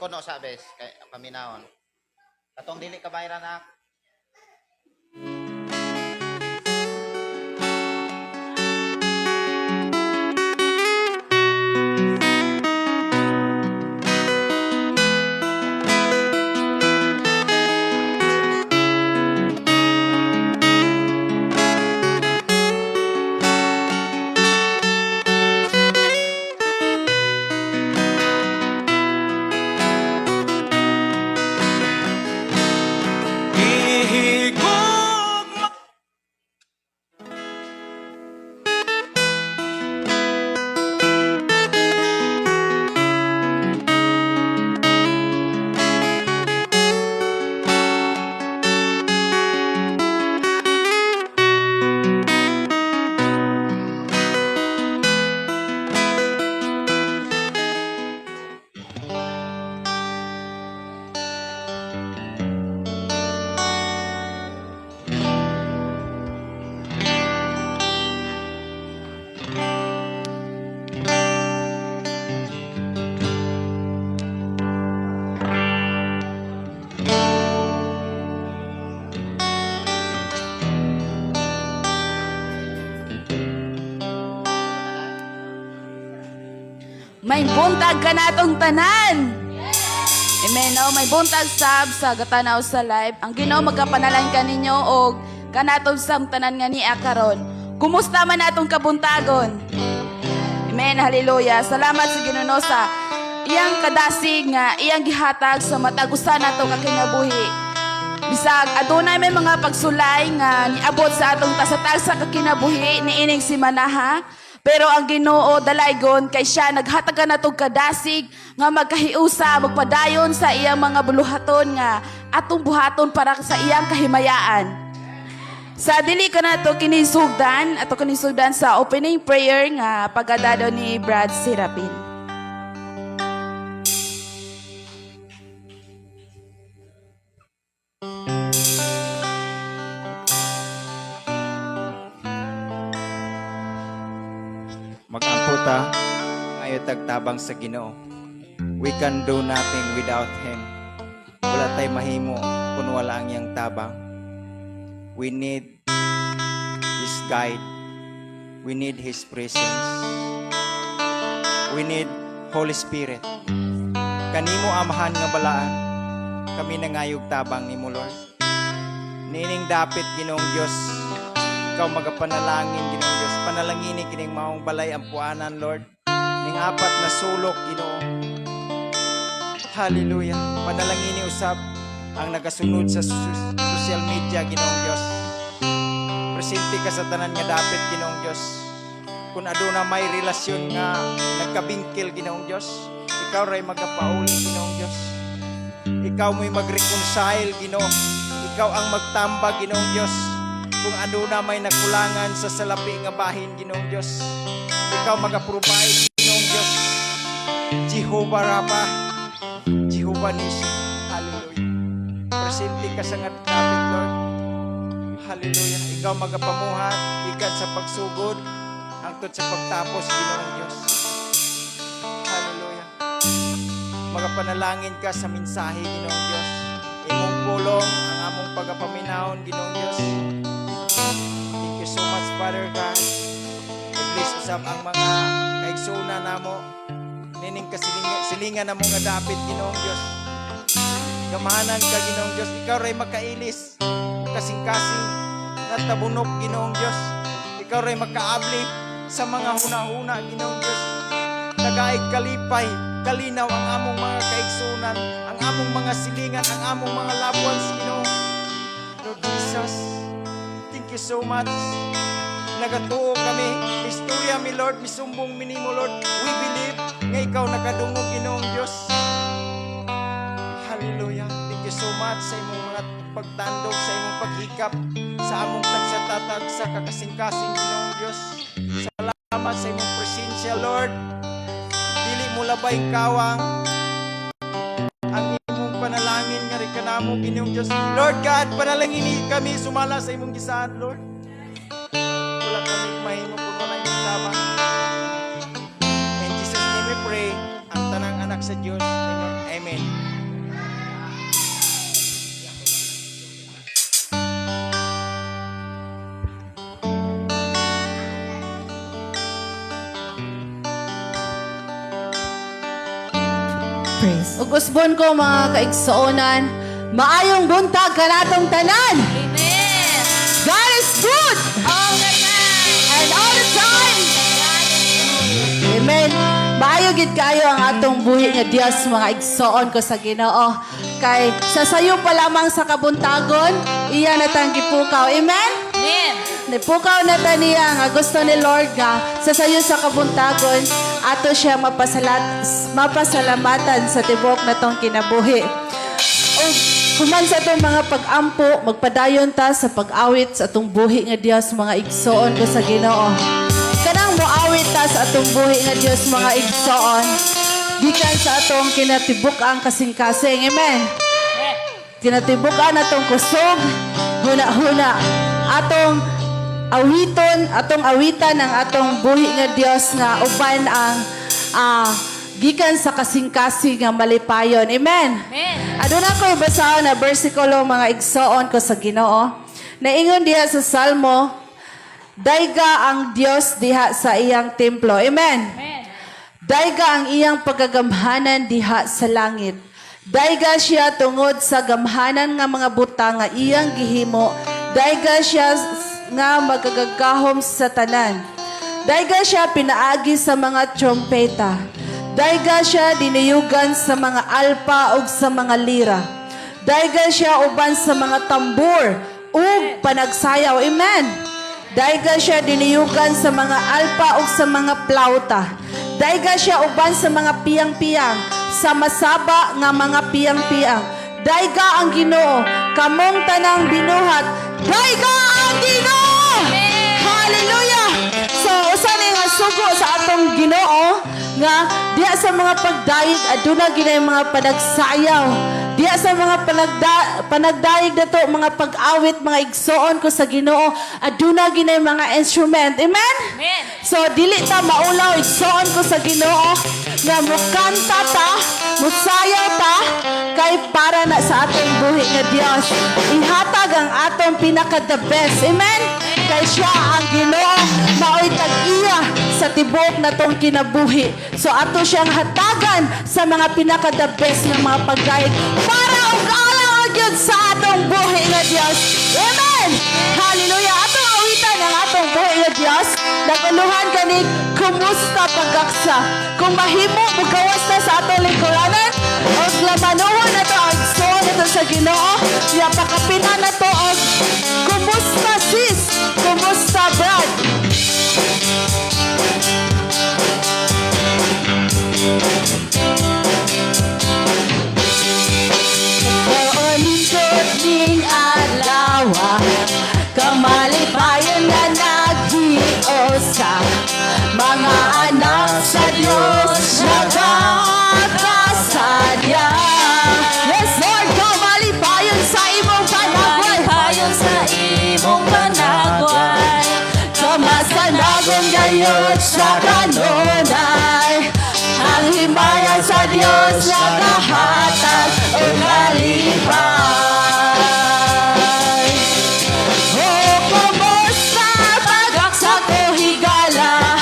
Kuno sa bes kay paminawon. Katong dili ka bayran ha. Ihigugma. May buntag ka natong tanan. Amen. No? May buntag sab sa gatanaw sa live. Ang Ginoo magkapanalan kaninyo og kanatong sa tanan nga niya karon. Kumusta man atong kabuntagon? Amen. Hallelujah. Salamat sa Ginoo sa iyang kadasig nga iyang gihatag sa matag usa nato ka kinabuhi. Bisag adunay may mga pagsulay nga niabot sa atong tasa-tasa ka kinabuhi niining simanaha. Pero ang Ginoo dalaygon kay siya naghatag ka natong kadasig nga magkahiusa magpadayon sa iyang mga buluhaton nga atong buhaton para sa iyang kahimayaan. Sa dili ka na to kinisugdan, ato kinisugdan sa opening prayer nga pagadado ni Brad Serapin. Magampo ta, ayo tagtabang sa Ginoo. We can do nothing without Him. Wala tay mahimo kung wala ang iyang tabang. We need His guide. We need His presence. We need Holy Spirit. Kanimo Amahan nga balaan, kami nangayog tabang nimo, Lord. Nining dapit, Ginoong Dios, ikaw magapanalangin, Ginoong Dios. Panalangini kining maong balay ang puanan, Lord. Ning apat na sulok, Ginoo. Hallelujah. Panalangini usab ang nagasunod sa social media, Ginoong Dios. Presente ka sa tanan nga dapit, Ginoong Dios. Kung aduna may relasyon nga nagkabingkil, Ginoong Dios, ikaw ray magapauli, Ginoong Dios. Ikaw mo'y mag-reconcile, Ginoo. Ikaw ang magtamba, Ginoong Dios. Kung aduna may nakulangan sa salapi nga bahin, Ginoong Dios. Ikaw maga-provide, Ginoong Dios. Jehovah Rapha, Jehovah Nissi. Hallelujah. Presente ka sa nga dapit, Lord. Hallelujah. Ikaw magapamuhat, ikat sa pagsugod, hangtod sa pagtapos, Ginoong Dios. Hallelujah. Magapanalangin ka sa mensahe, Ginoong Dios. Imong pulong ang among pagapaminahon, Ginoong Dios. Thank you so much, Father God. I-bless usab ang mga kaigsoona namo. Nining kasilinga, silingan namo nga dapit, Ginoong Dios. Gamahanan ka, Ginoong Dios. Ikaw ray makailis, kasing-kasing, natabunok, Ginoong Dios. Ikaw ray makaabli sa mga huna-huna, Ginoong Dios. Nagaig kalipay, kalinaw ang among mga kaigsunan, ang among mga silingan, ang among mga loved ones, Ginoo. Lord Jesus, thank you so much. Nagatuo kami, istorya mi Lord, misumbong mi nimo, Lord. We believe nga ikaw nakadungog, Ginoong Dios. Hallelujah. Thank you so much sa imong mga pagtandog, sa imong paghikap, sa among tagsa-tatag, sa kakasing-kasing, Ginoong Dios. Salamat sa imong presensya, Lord. Dili mo labay kawang ang imong panalangin nga rin kanamo, Ginoong Dios. Lord God, panalangini kami sumala sa imong gisaad, Lord. Wala kami mahimo kung wala imong tabang. In Jesus' name we pray, ang tanang anak sa Dios. Amen. Praise. Ug usbon ko, mga kaigsuonan, maayong buntag kanatong tanan. Amen. God is good All the time. and all the time. Amen. Maayo gid kayo ang atong buhi nga Dios, mga igsoon ko sa Ginoo. Kay sa sayo pa lamang sa kabuntagon, iya na tang gipukaw. Amen. Amen. Nipukaw na ta niya nga gusto ni Lord nga sa sayo sa kabuntagon ato siya mapasalamatan sa tibok natong kinabuhi. Ug human sa atong mga pag-ampo, magpadayon ta sa pag-awit sa atong buhi nga Dios, mga igsoon ko sa Ginoo. Kanang moawit ta sa atong buhi nga Dios, mga igsoon, gikan sa atong kinatibuk-ang kasing-kasing. Amen. Kinatibuk-an atong kusog, huna-huna, atong awiton, atong awitan ang atong buhi nga Dios nga uban ang gikan sa kasing-kasing nga malipayon. Amen. Amen. Aduna ko basahon na versikulo, mga igsoon ko sa Ginoo. Naingon diha sa Salmo, "Dayga ang Dios diha sa iyang templo." Amen. Amen. Dayga ang iyang pagkagamhanan diha sa langit. Dayga siya tungod sa gamhanan nga mga butang nga iyang gihimo. Dayga siya nga magagagahom sa tanan. Dayga siya pinaagi sa mga trompeta. Dayga siya dinuyugan sa mga alpa ug sa mga lira. Dayga siya uban sa mga tambur ug panagsayaw. Amen. Dayga siya dinuyugan sa mga alpa ug sa mga plauta. Dayga siya uban sa mga piyang-piyang, sa masaba nga mga piyang-piyang. Dayga ang Ginoo, kamong tanang binuhat. Dayga ang Ginoo! Hallelujah! So, usa ni nga sugo sa atong Ginoo nga diha sa mga pagdayeg aduna ginay mga panagsayaw. Diha sa mga panagdayeg nato, mga pag-awit, mga igsoon ko sa Ginoo, aduna ginay mga instrument. Amen? Amen. So dili ta maulaw, igsoon ko sa Ginoo, nga mukanta ta, musayaw ta kay para na sa atong buhi nga Dios. Ihatag ang atong pinaka the best. Amen. Kay siya ang Ginoo, maoy tag-iya sa tibuok natong kinabuhi. So ato siyang hatagan sa mga pinaka the best nga mga pagdayeg para og alang gyud sa atong buhi nga Dios. Amen. Hallelujah. Atong awitan ang atong buhi nga Dios. Naguluhan kani "Kumusta Pagaksa". Kung mahimo, mugawas na sa atong lingkuranan og lamanuhon na to ang igsoon nato sa Ginoo. Ya pakapina na to og "Kumusta Sis", "Kumusta Brad". Lingkod ning adlaw, kamalipayon nga naghiusa. Mga anak sa Diyos nagakasadya. Yes, Lord, kamalipayon sa imong panagway. Kamalipayon sa imong panagway. Kamasanagon gayod sa kanunay. Ang himaya sa Diyos nakahatag og kalipay. Oh, kumusta pagaksa ko higala,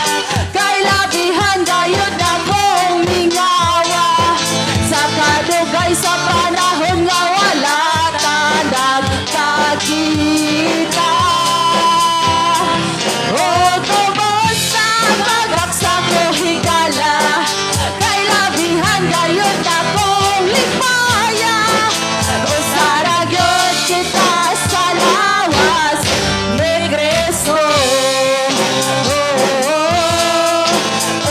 kay labihan gayud na kong mingawa sa kadugay sa panahon nga wala ta nagkakita. Oh, kumusta pagaksa ko higala, kay labihan gayud na kong lipaya. Usara gyud kita sa lawas ni Kristo. Oh,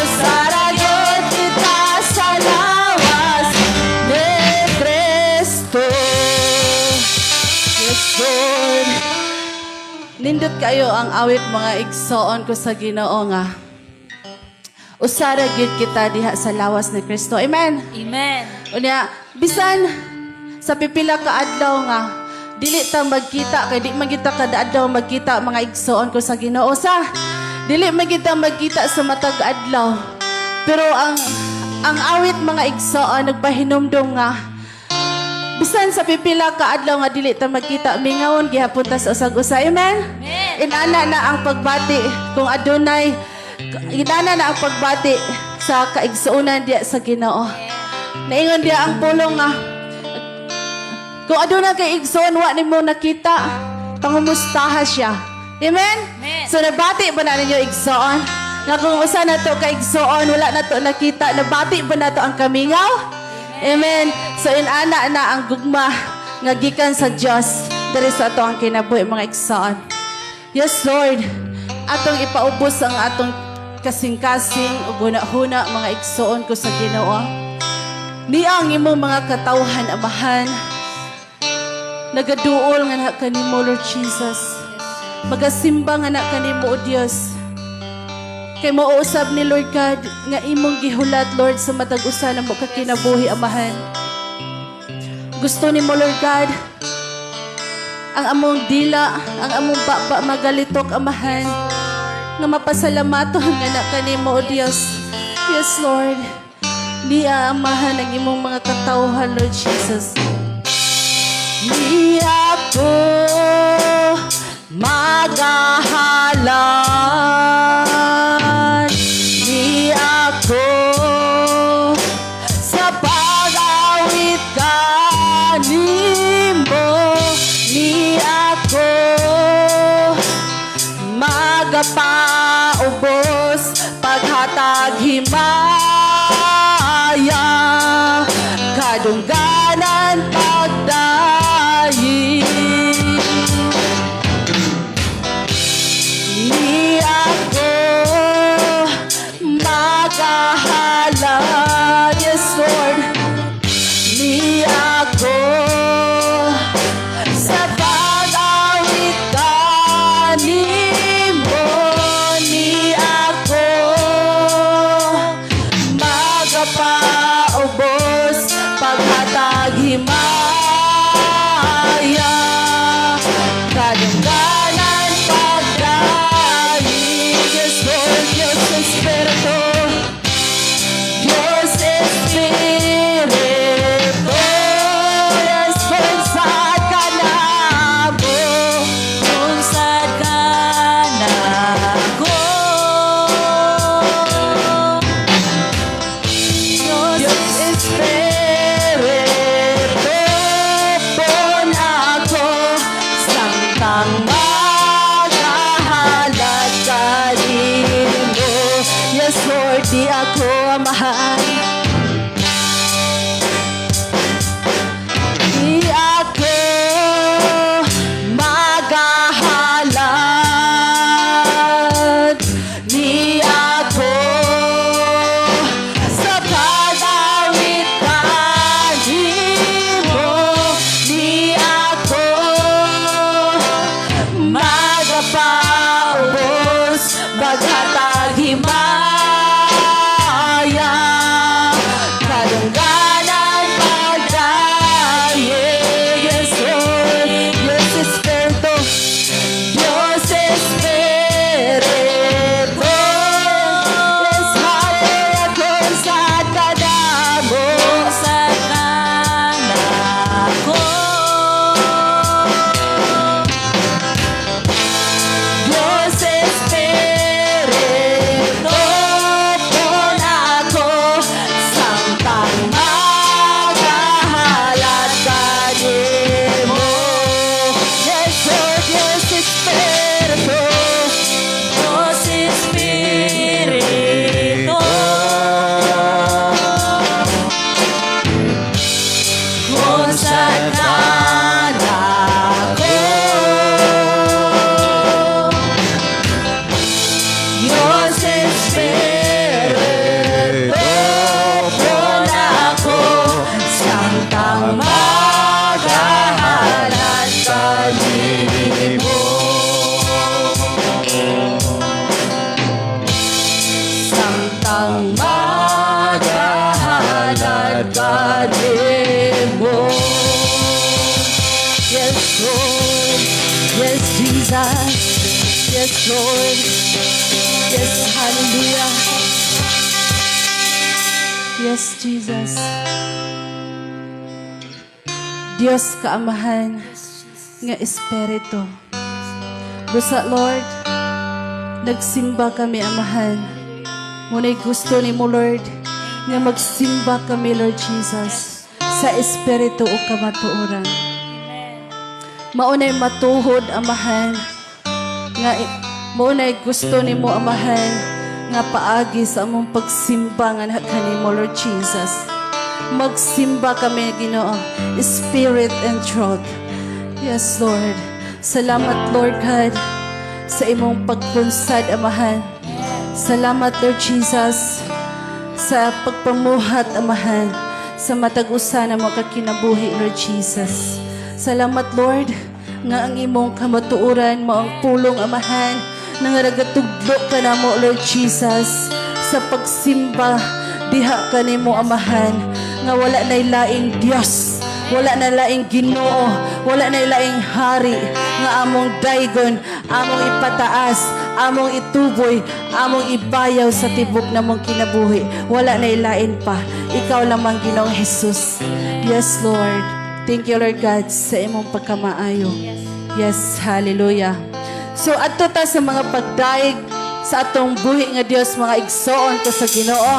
usara gyud kita sa lawas ni Kristo. Yes, Lord. Nindot kayo ang awit, mga igsoon ko sa Ginoo, nga usara gyud kita diha sa lawas ni Kristo. Amen. Amen. Unya, bisan sa pipila ka adlaw nga dili ta magkita kay di man kita kada adlaw magkita, mga igsoon ko sa Ginoo, sa dili man kita magkita sa matag adlaw. Pero ang awit, mga igsoon, nagpahinumdum nga bisan sa pipila ka adlaw nga dili ta magkita, mingawon gihapon ta sa usag usa. Amen. Amen. Inana na ang pagbati kung adunay, inana na ang pagbati sa kaigsuonan diya sa Ginoo. Naingon diya ang pulong nga kung aduna kay igsoon wa nimo nakita, pangumustaha siya. Amen? Amen. So nabati ba na ninyo, igsoon? Nga kung usa na to ka igsoon, wala na to nakita, nabati ba na to ang kamingaw? Amen. So inana na ang gugma nga gikan sa Dios diri sa ato ang kinabuhi, mga igsoon. Yes, Lord. Atong ipaubos ang atong kasing-kasing ug huna-huna, mga igsoon ko sa Ginoo. Niya ang imong mga katawhan, Amahan. Nagaduol nga na kanimo, Lord Jesus. Magasimba nga na kanimo, O Dios. Kay mao usab ni Lord God nga imong gihulat, Lord, sa matag usa namo ka kinabuhi, Amahan. Gusto nimo, Lord God, ang among dila, ang among baba magalitok, Amahan. Nga mapasalamaton nga na kanimo, O Dios. Yes, Lord. Niya, Amahan, ang imong mga katawhan, Lord Jesus. Ni ako magahalad, ni ako sa pag-awit kanimo, ni ako magapaubos paghatag himaya, kadungganan pagdayi. Ni ako magahalad. Yes, Lord. Ni ako sa pag-awit kanimo, ni ako magapaubos paghatag himaya, kadungganan pagdayi. Yes, Lord. Diyos Espiritu, Diyos Espiritu, yes, kung saan ka na mo. Kung saan ka na ako. Diyos Diyos Espiritu, pon ako samtang magahalad kanimo. Yes, Lord, di ako, Amahan. Di ako magahalad. Ni ako sa pag-awit kanimo, ni ako magapaubos paghatag himaya, kadungganan pagdayi. Yes, Lord. Diyos Espiritu, Diyos Espiritu, yes, hallelujah, kung saan ka na mo. Kung saan ka na ako. Diyos Espiritu, pon ako samtang magahalad kanimo. Yes, Lord, Diyos Espiritu. Diyos Espiritu, kung saan ka na ako. Diyos Espiritu, pon ako samtang magahalad kanimo. Samtang magahalad kanimo. Yes, Lord. Yes, Jesus. Yes, Lord. Yes, hallelujah. Yes, Jesus. Diyos kaamahan nga Espiritu. Busa, Lord, nagsimba kami, Amahan. Ngunay gusto ni mo, Lord, Nga magsimba kami, Lord Jesus, sa Espiritu ug kamatuoran. Maunay matuhod, Amahan, nga maunay gusto nimo, Amahan, nga paagi sa among pagsimba nga kanimo, Lord Jesus. Magsimba kami, Ginoo, Spirit and truth. Yes, Lord. Salamat, Lord God, sa imong pagpunsad, Amahan. Salamat, Lord Jesus, sa pagpamuhat, Amahan, sa matag usa na makakinabuhi, Lord Jesus. Salamat, Lord, nga ang imong kamatuoran mao ang pulong, Amahan, nga nagatudlo ka namo, Lord Jesus, sa pagsimba diha kanimo, Amahan, nga wala na laing Dios, wala na laing Ginoo, wala na laing hari nga among daygon, among ipataas, among ituboy, among ibayaw sa tibok namong kinabuhi. Wala na lain pa. Ikaw lamang, Ginoong Jesus. Yes, Lord. Thank you, Lord God, sa imong pagkamaayo. Yes, hallelujah. So, adto ta sa mga pagdayeg sa atong buhi nga Dios, mga igsoon ko sa Ginoo.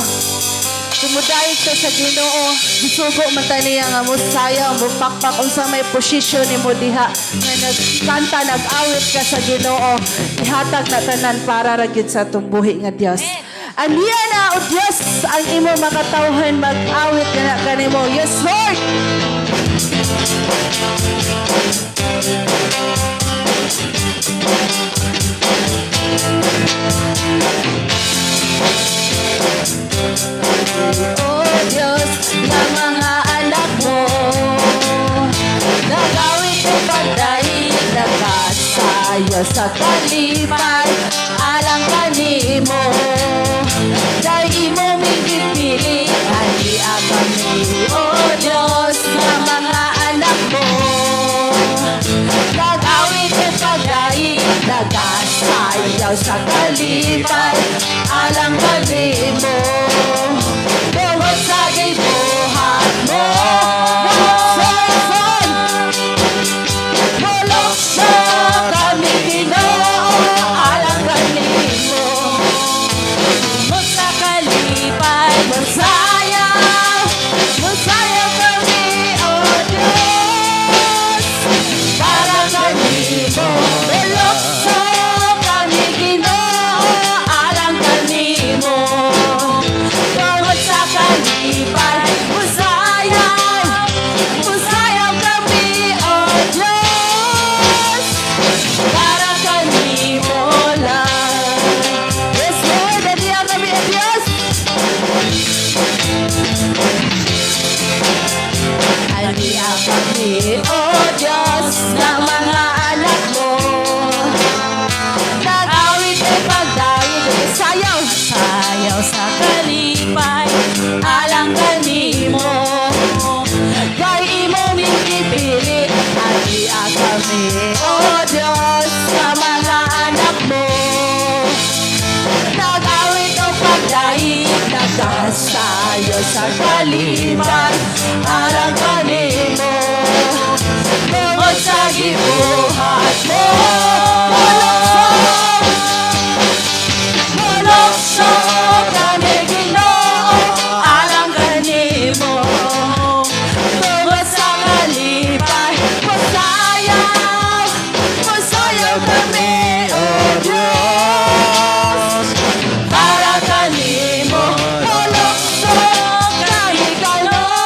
Kung mudayeg ta sa Ginoo, gisugo man ta niya nga mosayaw, mopakpak, unsa may posisyon nimo diha nga nagkanta, nag-awit ka sa Ginoo, ihatag na tanan para ra gyud sa atong buhi nga Dios. Ania na, O Dios, ang imo makatawhan mag-awit na na kanimo. Yes, Lord! O Diyos, nga mga anak mo, nagawit ko pagdahil, nagasayo sa kalipay, alang kanimo. Dahil imo migipili, ani kami, O Diyos, nga mga anak mo. Nag-awit ko pagdahil, nagasayaw sa kalipay, alang kanimo. Tungod sa gibuhat mo, Son, Mulukso kami, Ginoo, alang kanimo. Tungod sa kalipay, Mosayaw, mosayaw kami, O Diyos, para kanimo. Mulukso kami, Ginoo, alang kanimo. Tungod sa kalipay, mosayaw, mosayaw kami, O Diyos, para kanimo lang. Yes, Lord, ania kami, O Diyos. Ania kami, O Diyos, ng mga anak mo. Nag-awit ay pagdahil, sayaw, sayaw sa kalipay, alang kanimo. Kay imo mingipili, ania kami, O Diyos, sa mga anak mo. Nag-awit o pagdahil, nagkasayo sa kalipay, alang kanimo. Tungod sa gibuhat mo, Mulukso, mulukso kami, Ginoo, alang kanimo. Tungod sa kalipay, mosayaw, mosayaw kami, O Diyos, para kanimo. Mulukso kami, Ginoo,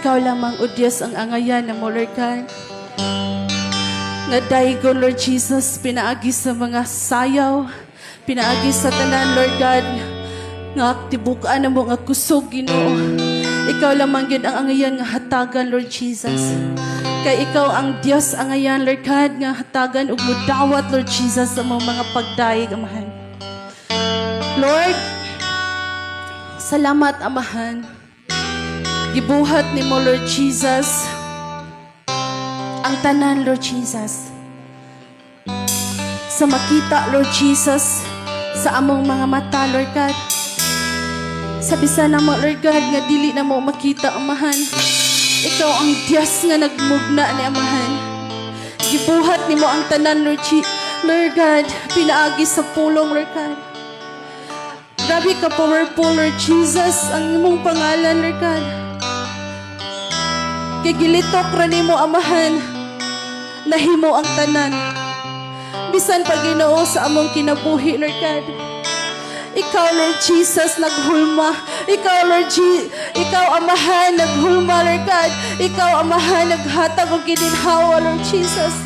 Ikaw lamang, O Diyos, ang angayan namo, Lord God. Nga daigon, Lord Jesus, pinaagi sa mga sayaw, pinaagi sa tanan, Lord God, nga tibukan namo nga kusog, Ginoo. Ikaw lamang gyud ang angayan nga hatagan, Lord Jesus. Kay ikaw ang Dios angayan, Lord God, nga hatagan ug mudawat, Lord Jesus, sa among mga pagdayeg, Amahan. Lord, salamat, Amahan. Gibuhat nimo, Lord Jesus, ang tanan, Lord Jesus. Sa makita, Lord Jesus, sa among mga mata, Lord God. Sa bisan namo, Lord God, nga dili namo makita, Amahan. Ikaw ang Diyos nga nagmugna ni Amahan. Gibuhat nimo ang tanan, Lord God, pinaagi sa pulong, Lord God. Grabe ka powerful, Lord Jesus, ang imong pangalan, Lord God. Kay gilitok ra nimo, Amahan, nahimo ang tanan. Bisan pa, Ginoo, sa among kinabuhi, Lord God. Ikaw, Lord Jesus, naghulma. Ikaw, Lord Ikaw, Amahan, naghulma, Lord God. Ikaw, Amahan, naghatag og gininhawa, Lord Jesus.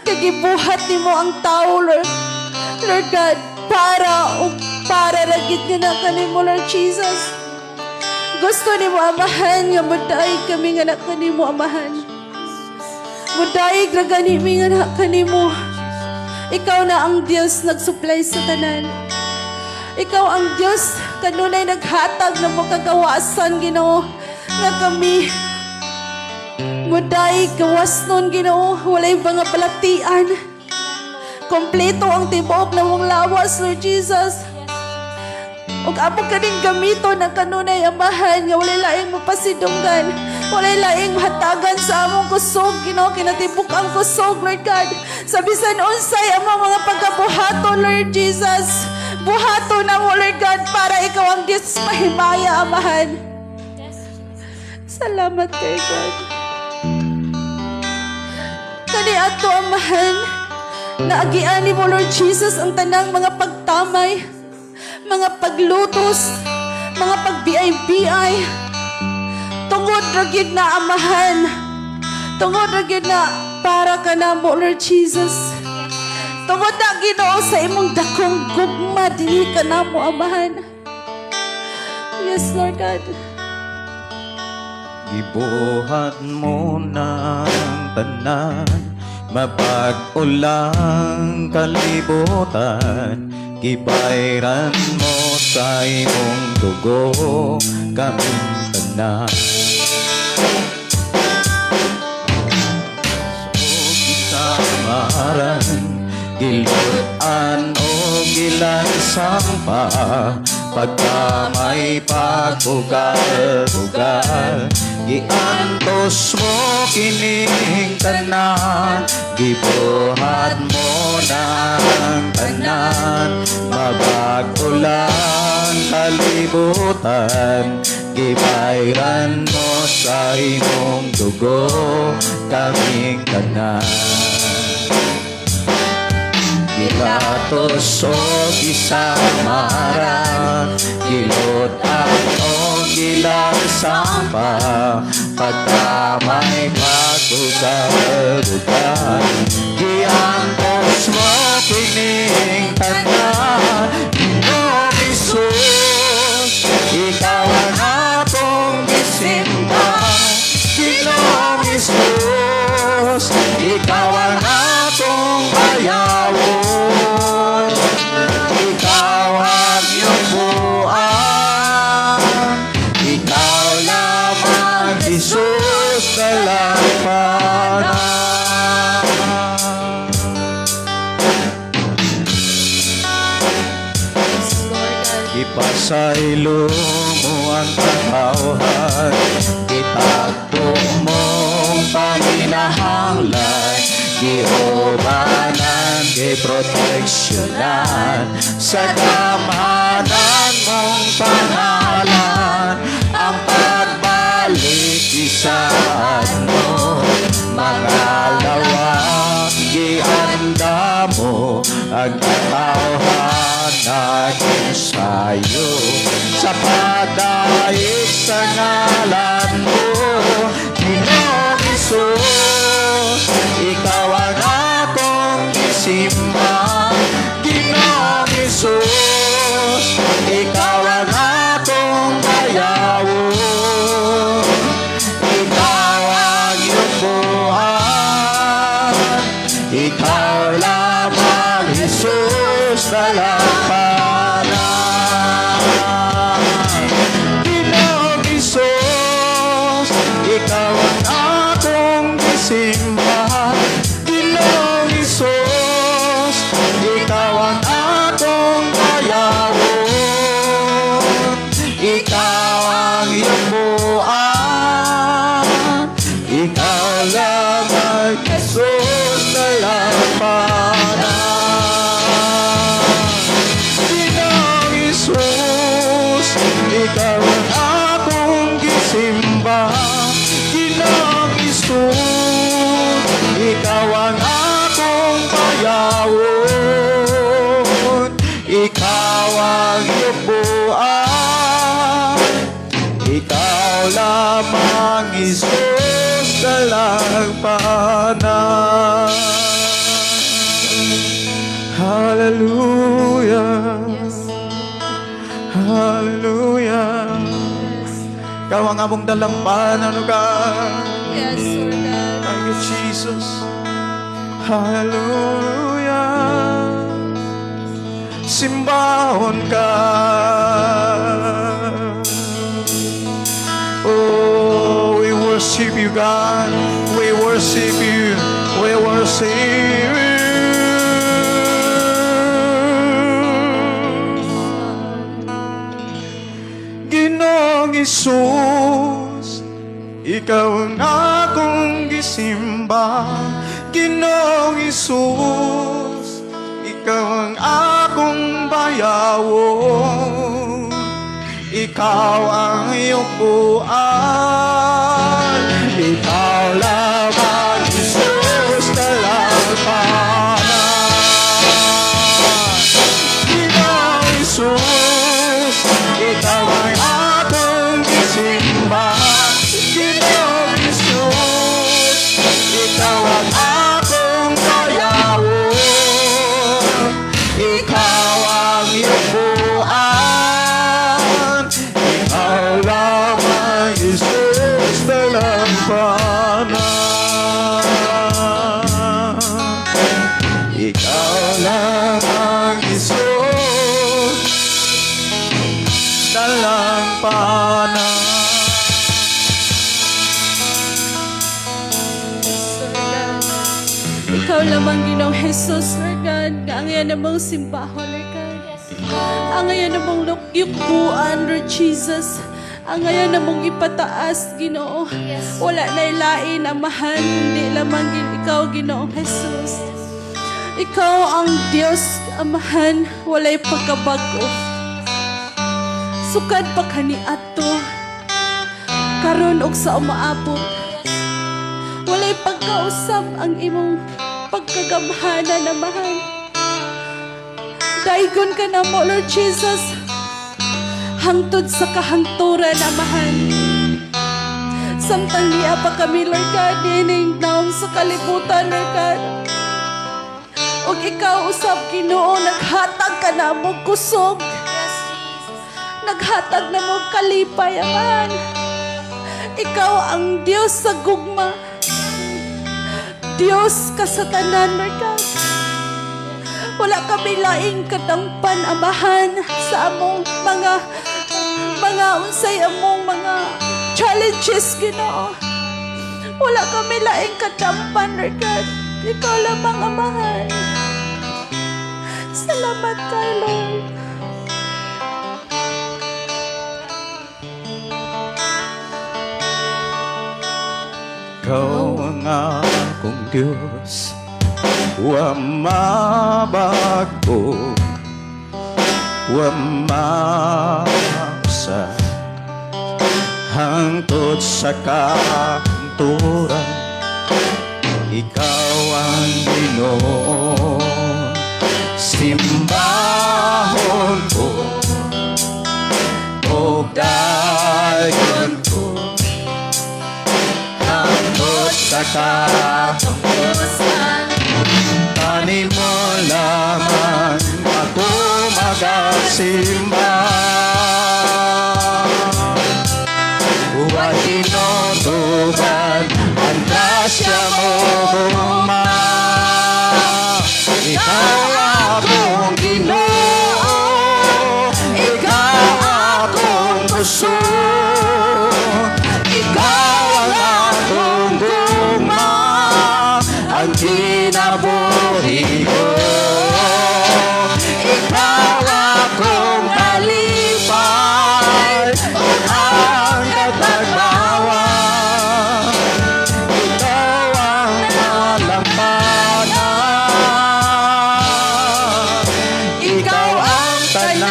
Kay gibuhat nimo ang tao, Lord. Lord God, para ug para ra gyud nga na kanimo, Lord Jesus. Gusto nimo, Amahan, nga mudaig kami nga na kanimo, Amahan. Mudaig ra gani mi nga na kanimo. Ikaw na ang Dios nagsupply sa tanan. Ikaw ang Dios kanunay naghatag ng makagawasan, Ginoo, nga kami mudaig gawas nun, Ginoo, walay mga balatian. Kompleto ang tibuok namong lawas, Lord Jesus. Ug amo kaning gamiton ang kanunay, Amahan, nga walay laing mapasidunggan. Walay laing hatagan sa among kusog, Ginoo, kinatibuk ang kusog, Lord God. Sa bisan unsay among mga pagkabuhaton, Lord Jesus. Buhaton namo, Lord God, para ikaw ang Diyos mahimaya, Amahan. Salamat kay God. Kani ato, Amahan, naagian nimo, Lord Jesus, ang tanang mga pagtamay, mga paglutos, mga pagbiay-biay. Tungod ra gyud na, Amahan. Tungod ra gyud na para kanamo, Lord Jesus. Tungod na, Ginoo, sa imong dakong gugma dinhi kanamo, Amahan. Yes, Lord God. Gibuhat mo ng tanan, mabag-o lang kalibutan. Gibayran mo sa imong dugo kaming tanan. Gisamaran, gilut-an o gilansampa, pagka may pagbugal-bugal, giantos mo kining tanan. Gibuhat mo ng tanan, mabag-o lang kalibutan. Gibayran mo sa imong dugo kaming tanan. Gilatos o gisamaran, gilut-an o gilansampa, pagka may pagbugal-bugal, giantos mo kining tanan. Ginoong Hesus, ikaw ang atong gisimba. Ginoong Hesus, ikaw ang atong bayawon. Ikaw ang iyong buang. Ikaw lamang, Jesus, dalampanan. Yes, Lord God. Ipasaylo mo ang katawhan, itagpo mong panginahanglan, giubanan, giproteksyonan, sa gamhanan mong pangalan, ang pagbalik isaan mo, mga lawa, gianda mo, ang katawhan naging sayo, sa padaig sa ngalan mo. gisimba. Ginoong Hesus, ikaw ang akong bayawon. Ikaw ang yugbuan. Ikaw lamang, Jesus, dalampanan. Ginoong Hesus, ikaw ang akong gisimba. Ginoong Hesus, ikaw ang akong bayawon. Ikaw ang yugbuan. Ikaw lamang, Jesus, dalagpanan. Hallelujah. Hallelujah. Ikaw ang among dalampanan, O God. Yes, Lord God. Thank you, Jesus. Hallelujah. Simbahon ka. Oh, we worship you, God. We worship you. We worship you. Ginoong Hesus, ikaw ang akong gisimba. Ginoong Hesus, ikaw ang akong bayawon. Ikaw ang yugbuan. Ikaw lamang, Jesus, dalampanan. Ginoong Hesus, ikaw ang akong gisimba. Ginoong Hesus, ikaw ang akong bayawon. Ikaw ang yugbuan. Ikaw lamang, Jesus, dalampanan. Ikaw lamang, Jesus, dalampanan. Lord God. Ikaw lamang, Ginoong Jesus, Lord God, nga ang iyan namong simbahon, Lord God. Ang iyan namong yugbuan, Lord Jesus. Ang iyan namong ipataas, Ginoo. Wala na ilain, Amahan, kundi lamang ikaw, Ginoong Jesus. Ikaw ang Diyos, Amahan, walay pagkabago. Sukad pa kaniadto, karon og sa umaabot. Walay pagkausab ang imong pagkagamhanan, Amahan. Daygon ka na mo, Lord Jesus, hangtod sa kahangturan, Amahan. Samtang niya pa kami, Lord God, nining naong sa kalibutan, Lord God. Ug ikaw usab, Ginoo, naghatag ka na mo kusog. Naghatag na mo kalipay, Amahan. Ikaw ang Diyos sa gugma. Diyos ka sa tanan, Lord God. Wala kami laing kadangpan, Amahan, sa among mga unsay among mga challenges, Ginoo. Wala kami laing kadampan, Lord God. Ikaw lamang, Amahan. Salamat kay Lord. Ikaw ang akong Diyos, wa mabago, wa mausa, hangtod sa kahangturan. Ikaw ang Ginoo, simbahon ko, ug dayon ko, hangtod sa kahangturan. Kanimo lamang ako magasimba. Wa tinutukan ang grasya mo, gugma. Ikaw akong Ginoo, ikaw akong kusog, ikaw ang akong gugma. Kinabuhi ko. Ikaw akong kalipay ug ang katagbawan. Ikaw ang dalampanan. Ikaw ang tanan.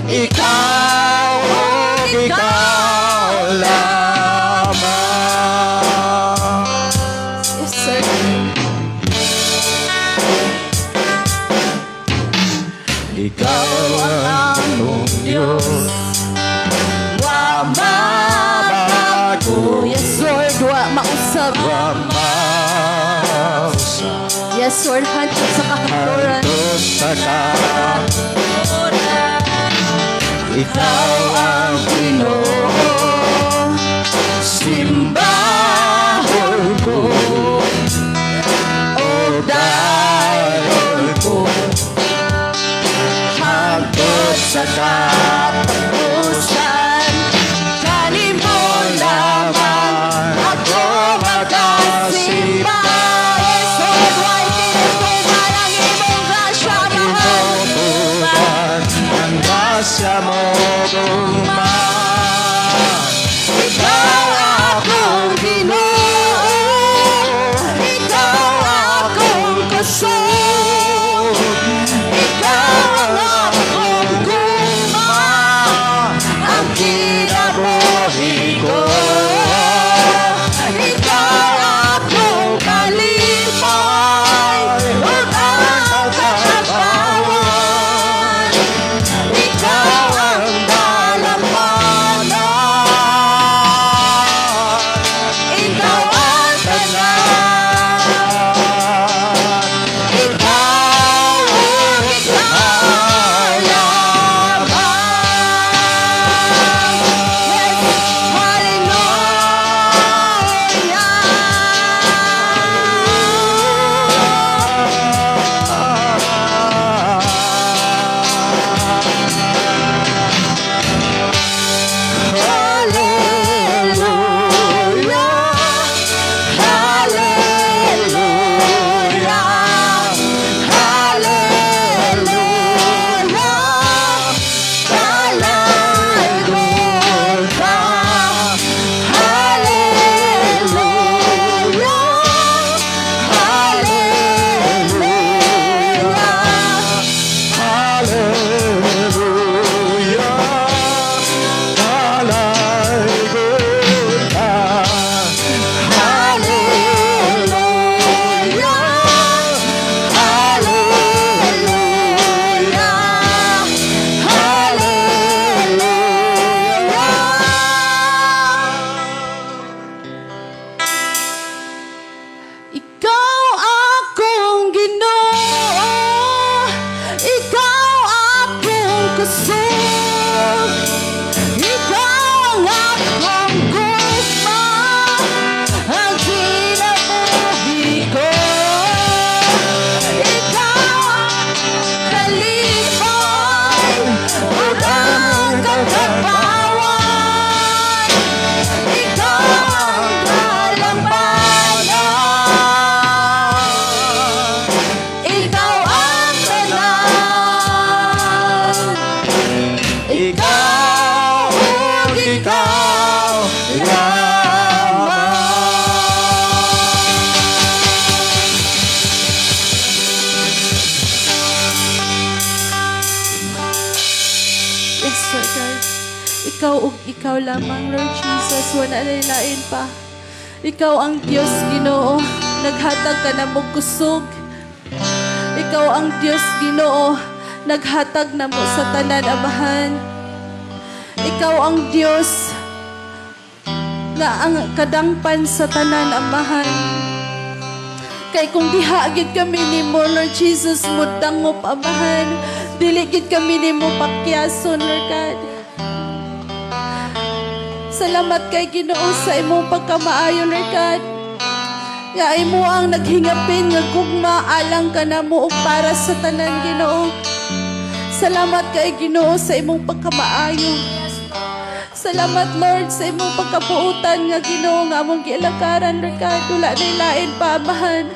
Ikaw, ug ikaw lamang. Yes, sir. Ikaw ang among Diyos. Wa mabago. Yes, Lord, wa mausab. Wa mausab. Yes, Lord, hantod sa kahangturan. Hantod sa Ikaw ang Ginoo. Simbahon ko ug dayon ko hangtod sa katapusan. Kanimo lamang ako magasimba. Yes, Lord, way tinutuban ang imong grasya, mahal. Tinutuban ang grasya mo, gugma. Ikaw akong Ginoo, ikaw akong kusog, ikaw ang akong gugma, ang kinabuhi ko. Ikaw akong kalipay, ug ang katagbawan. Ikaw ang dalampanan. Ikaw ang tanan. Ikaw, ikaw lamang. Yes, hallelujah. Hallelujah. Hallelujah. Hallelujah. Dalaygon ka. Hallelujah. Hallelujah. Hallelujah. Dalaygon ka. Hallelujah. Hallelujah. Hallelujah. Ikaw akong Ginoo, ikaw akong kusog, ikaw ang akong gugma, ang kinabuhi ko. Ikaw ang kalipay, ug ang katagbawan. Ikaw ang dalampanan. Ikaw ang tanan. Ikaw, ug ikaw lamang. Yes, Lord God. Ikaw ug ikaw lamang, Lord Jesus. Wala na lain pa. Ikaw ang Diyos, Ginoo. Naghatag ka namo kusog. Ikaw ang Diyos, Ginoo. Naghatag namo sa tanan, Amahan. Ikaw ang Diyos nga ang kadangpan sa tanan, Amahan. Kay kung diha gid kami nimo, Lord Jesus, mo dangop, Amahan. Dili gid kami nimo pakyason, Lord God. Salamat kay Ginoo sa imong pagkamaayo, Lord God. Nga imo ang naghingapin nga gugma alang kanamo ug para sa tanan, Ginoo. Salamat kay Ginoo sa imong pagkamaayo. Salamat, Lord, sa imong pagkabuutan nga Ginoo nga among gialagaran, Lord God. Wala na lain pa, Amahan.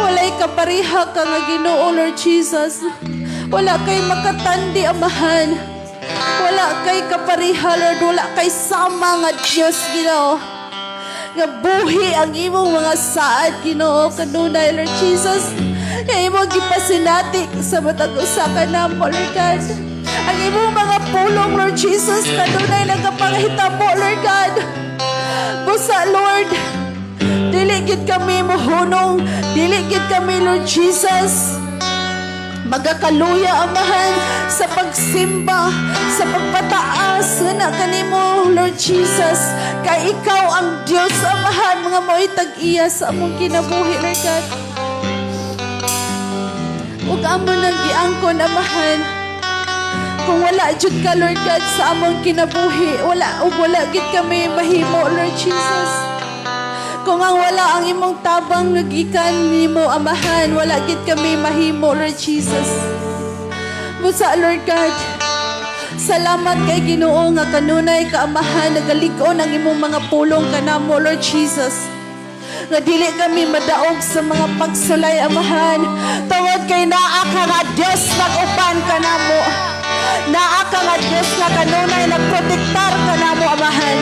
Walay kapareha ka nga Ginoo, Lord Jesus. Wala kay makatandi, Amahan. Wala kay kapareha, Lord. Wala kay sama nga Diyos, Ginoo. Nga buhi ang imong mga saad, Ginoo, kanunay, Lord Jesus. Nga imong gipasinati sa matag usa ka namo, Lord God. Ang imong mga pulong, Lord Jesus, kanunay nagapangahitabo, Lord God. Busa, Lord, dili gid kami mohunong, dili gid kami, Lord Jesus, magakaluya, Amahan, sa pagsimba, sa pagpataas nga na kanimo, Lord Jesus, kay ikaw ang Dios, Amahan, mga mo'y tag-iya sa among kinabuhi, Lord God. Ug amo nang giangkon, Amahan, kung wala jud ka, Lord God, sa among kinabuhi, wala ug wala gid kami mahimo, Lord Jesus. Kung ang wala ang imong tabang nagikan nimo, Amahan, wala gid kami mahimo, Lord Jesus. Busa, Lord God, salamat kay Ginoo nga kanunay ka, Amahan, nagalig-on ang imong mga pulong kanamo, Lord Jesus. Nga dili kami madaog sa mga pagsulay, Amahan. Tungod kay naa ka nga Dios nag-uban kanamo. Naa ka nga Dios nga kanunay nagprotektar kanamo, Amahan.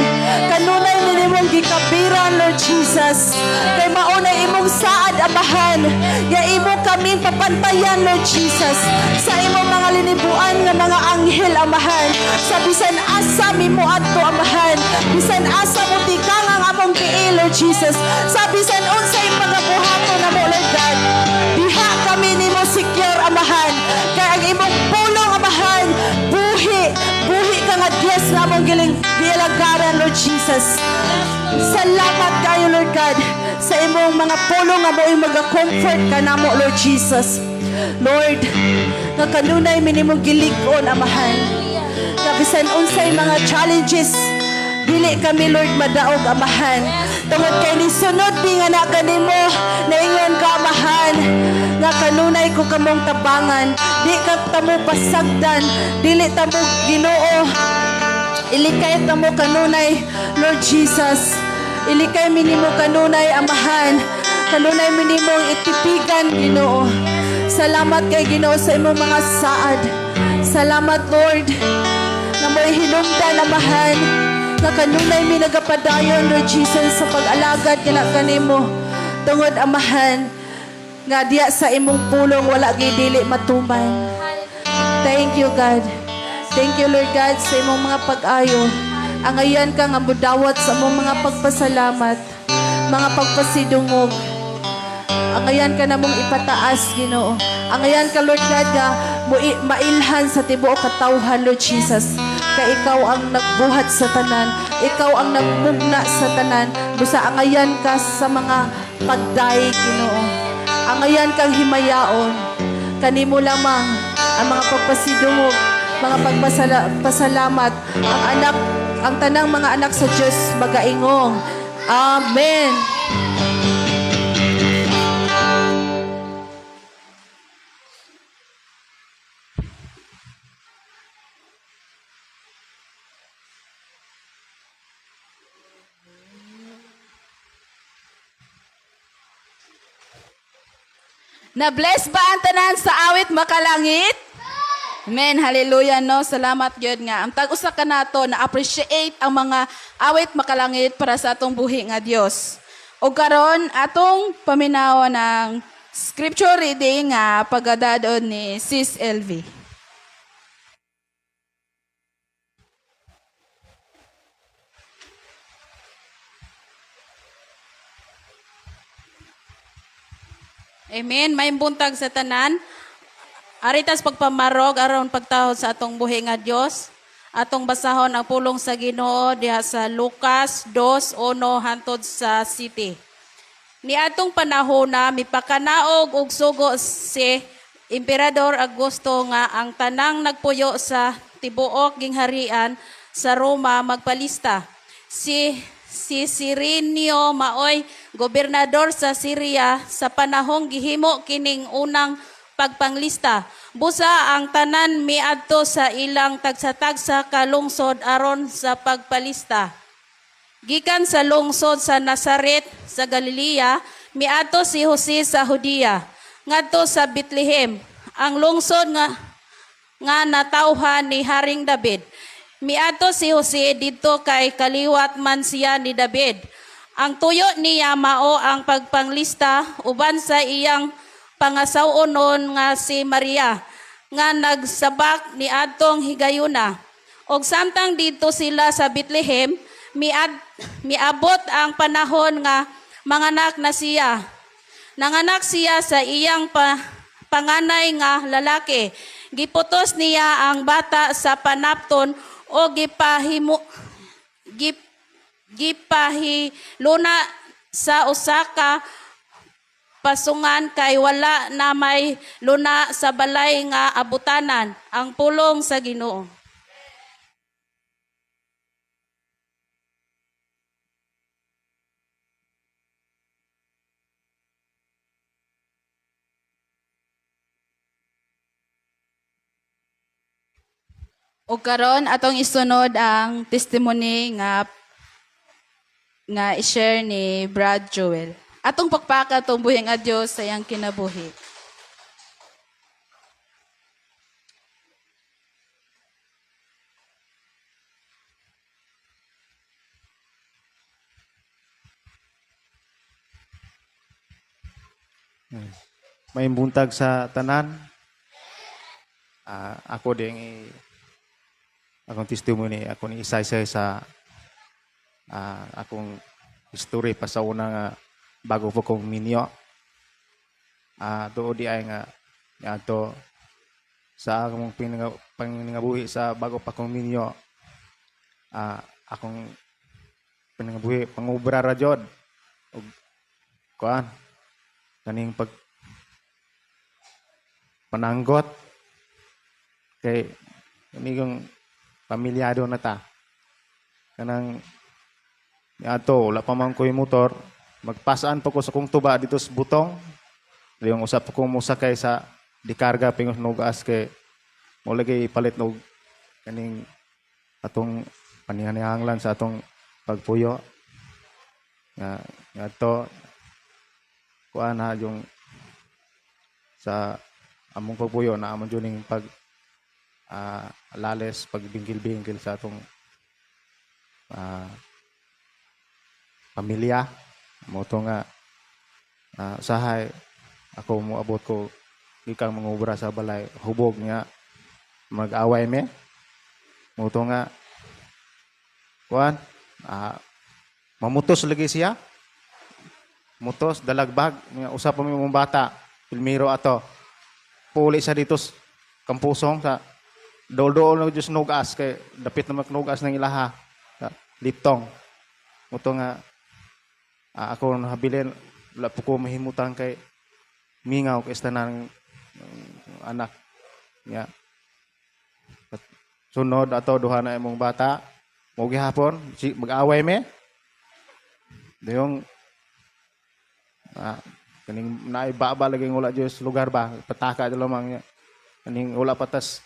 Kanunay nimong gikabiran, Lord Jesus. Kay mauna imong saad, Amahan. Nga imo kaming papantayan, Lord Jesus. Sa imong mga linibuan nga mga anghel, Amahan. Sa bisan asa mimo adto, Amahan. Bisan asa mo tikang ang among tiil, Lord Jesus. Sa bisan unsay pagabuhaton namo, Lord God. Diha kami nimo secure, Amahan. Kay ang imong pulong, Amahan, buhi, buhi ka nga Dios nga among giling gialagaran, Lord Jesus. Salamat kayo, Lord God, sa imong mga pulong nga mo'y maga-comfort ka namo, Lord Jesus. Lord, nga kanunay minimong gilig-on, Amahan. Nga bisan unsay mga challenges, dili kami, Lord, madaog, Amahan. Tungod kay ni sunod mi nga na kanimo, naingon ka, Amahan, nga kanunay ko kamong tabangan, di ka tamo pasagdan, dili tamo Ginoo. Ilikay tamo kanunay, Lord Jesus. Ilikay minimo kanunay, Amahan. Kanunay minimong itipigan, Ginoo. Salamat kay Ginoo sa imong mga saad. Salamat, Lord, na mo'y hinungdan, Amahan, nga kanunay mi nagapadayon, Lord Jesus, sa pag-alagad kina kanimo. Tungod, Amahan, nga diya sa imong pulong wala gyud dili matuman. Thank you, God. Thank you, Lord God, sa imong mga pag-ayo. Angayan ka nga mudawat sa imong mga pagpasalamat, mga pagpasidungog. Angayan ka namong ipataas, Ginoo. Angayan ka, Lord God, nga mailhan sa tibuok katawhan, Lord Jesus. Kay ikaw ang nagbuhat sa tanan. Ikaw ang nagmugna sa tanan. Busa angayan ka sa mga pagday, Ginoo. Angayan kang himayaon. Kanimo lamang ang mga pagpasidungog, mga pagpasalamat, ang anak, ang tanang mga anak sa Diyos magaingong. Amen. Na-bless ba ang tanan sa awit makalangit? Amen. Hallelujah, no? Salamat gyud nga. Ang tag-usa ka nato na appreciate ang mga awit makalangit para sa atong buhi nga Dios. O karon atong paminaw ng scripture reading nga pagadadon ni Sis LV. Amen. May buntag sa tanan. Aritas pagpamarog aron pagtahod sa atong buhi nga Dios. Atong basahon ang pulong sa Ginoo diha sa Lucas 2:1 hantod sa city. Niadtong panahona mipakanaog og sugo si Emperador Augusto nga ang tanang nagpuyo sa tibuok gingharian sa Roma magpalista. Si Sirinio maoy gobernador sa Syria sa panahong gihimo kining unang pagpanglista. Busa ang tanan miadto sa ilang tagsa-tagsa ka lungsod aron sa pagpalista. Gikan sa lungsod sa Nazaret sa Galilea, miadto si Jose sa Judea, ngadto sa Bethlehem, ang lungsod nga natawhan ni Haring David. Miadto si Jose didto kay kaliwat man siya ni David. Ang tuyo niya mao ang pagpanglista uban sa iyang pangasaw-onon nga si Maria nga nagsabak ni adtong higayuna. Og samtang didto sila sa Bethlehem, miabot ang panahon nga manganak na siya. Nanganak siya sa iyang panganay nga lalaki. Giputos niya ang bata sa panapton o gipahiluna sa usa ka pasungan kay wala na may luna sa balay nga abutanan. Ang pulong sa Ginoo. O karon atong isunod ang testimony nga i-share ni Brad Joel. Atong pakpaka atong buhi nga Dios sa iyang kinabuhi. May buntag sa tanan. Ako din akong testimony, ako ni isaysay sa akong history pa sa una nga bago po kong minyo. Doon di ay nga ato sa akong pangingabuhi sa bago pa kong minyo. Akong pangingabuhi pangubra ra jud. Og kuan kaning pag pananggot kay kani pamilyado na ta, kanang ato wala pa man ko'y motor, magpasaan pa ko sa kong tuba dito sa Butong. Yung usap ko mosakay sa dikarga pingos nugas kay mo lagi palit og kaning atong panihanihanglan sa atong pagpuyo nga ngadto kuan na yung sa among pagpuyo na amon jud ning pag lales pagbingkil-bingkil sa atong pamilya mo to nga usahay ako moabot ko gikan mangobra sa balay, hubog nga mag-away me mo to nga kuan mamutos lagi siya, mutos dalagbag nga usa pa mi mong bata pilmiro ato puli sa dito kampusong sa dool-dool na jud nugas kay dapit na magnugas ng ilaha sa liptong muto nga ako nahabilin, wala po ko mahimutang kay mingaw kay tanan anak nga. Sunod ato duha na imong bata mo gihapon si mag-away me dayong kaning naibaba lagi wala Diyos lugar ba pataka jud lamang niya kaning wala patas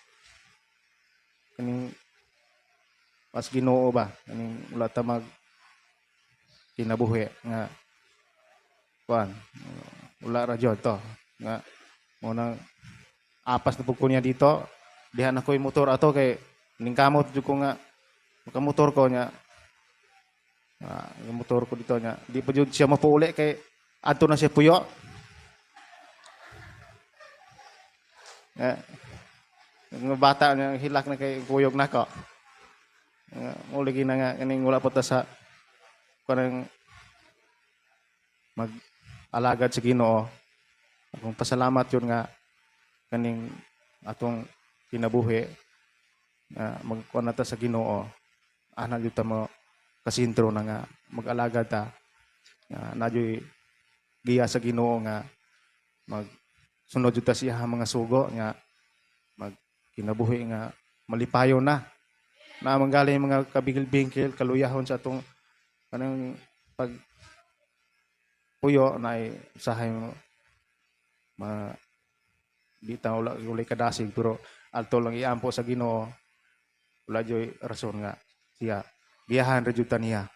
kaning pas Ginoo ba kaning wala ta mag kinabuhi nga kuan wala ra jud to nga mo nang apas na pud ko niya dito diha na ko'y motor ato kay ning kamot jud ko nga makamotor ko niya yung motor ko dito niya di pa jud siya mapuuli kay adto na siya puyo. Eh, nga bata niya hilak na kay kuyog nako. Nga mo lagi na nga kaning wala pa ta sa kanang mag alagad sa Ginoo. Akong pasalamat yun nga kaning atong kinabuhi nga magkuan na ta sa Ginoo. Ana gyud ta mo kasintro na nga mag-alagad ta nga na juy giya sa Ginoo nga mag sunod jud ta sa iyang mga sugo nga mag kinabuhi nga malipayon na na manggaling mga kabingil-bingkil kaluyahon sa atong kanang pag puyo na ay usahay mo ma Di ta wala walay kadasig, pero alto lang iampo sa Ginoo. Wala joy rason nga siya giyahan ra jud ta niya.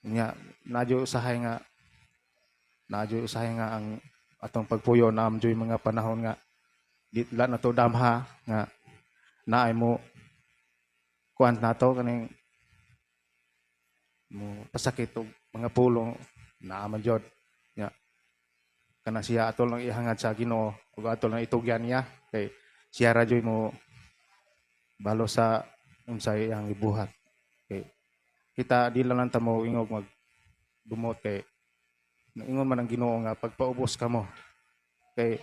Nya nadyo usahay nga ang atong pagpuyo na joy mga panahon nga di la na to damha nga naay mo kuan nato kaning mo pasakit og mga pulong naa man jud nya. Kana siya, ato lang ihangad sa Ginoo ug ato lang itugyan niya kay siya ra joy mo balo sa unsay iyang gibuhat, kay kita di lang lang ta mo ingog mag dumot, kay ingon man ang Ginoo nga pagpaubos kamo kay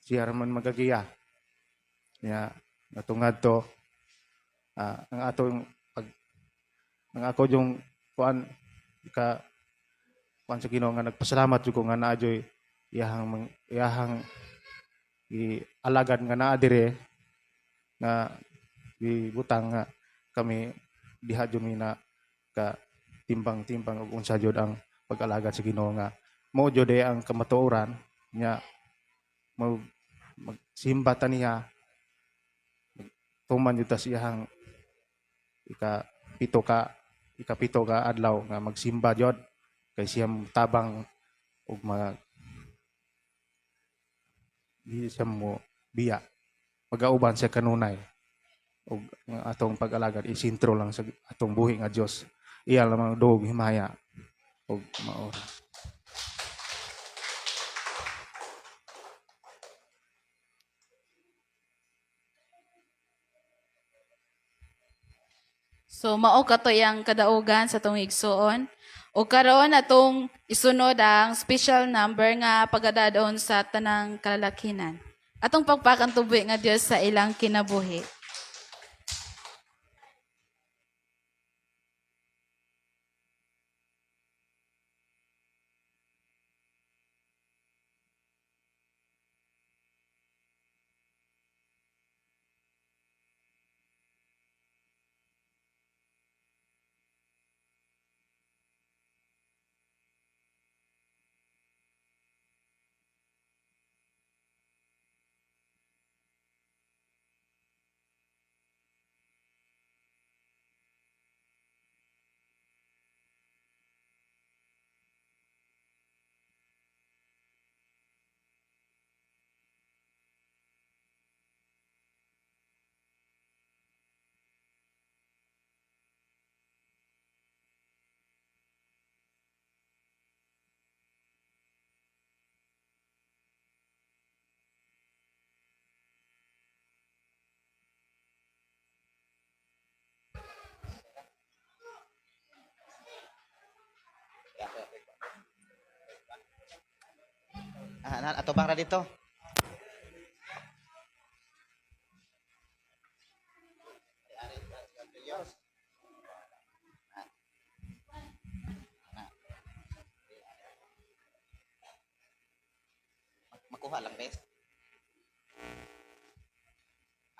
siya ra man magagiya nya. Natungad to, ang atong pag ang ako yung kuan ka kuan sa Ginoo nga nagpasalamat jud ko nga naa joy iyahang alagad nga naa dire nga gibutang nga kami diha jud mi na ka timbang-timbang og unsa jud ang pag-alagad sa Ginoo nga mao jud ang kamatuoran nya. Mo magsimba ta niya, tuman jud ta sa iyahang ikapito ka adlaw nga magsimba jud kay siya tabang ug mag di siya mo biya, magauban siya kanunay. Ug ang atong pag-alagad isintro lang sa atong buhi nga Dios, iya lamang duog himaya ug maora. So mao kato yang kadaugan sa tong igsuon. O karon atong isunod ang special number nga pagadadon sa tanang kalalakinan. Atong pagpakan tubi nga Dios sa ilang kinabuhi. Ah, na ato bang ra dito? Makuha lang, bes.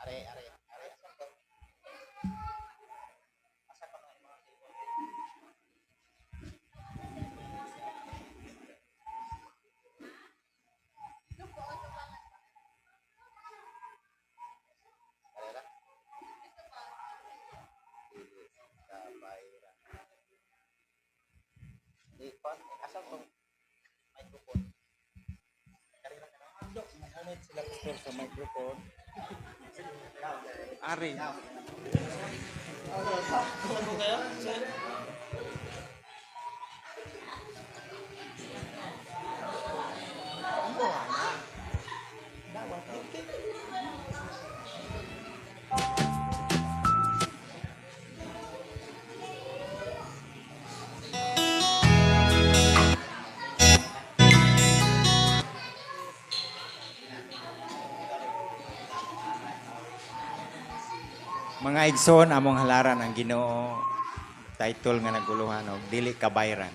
Are, are, are. Asa to? Asa pa nga yung mga cellphone? Are ra? Kabayran. Di pa, asa tong microphone? Karira ka na. Magamit sila, pastor, sa microphone. Ari. Mga igsoon, among halaran ang Ginoo, title nga naguluhan og "Dili Kabayran".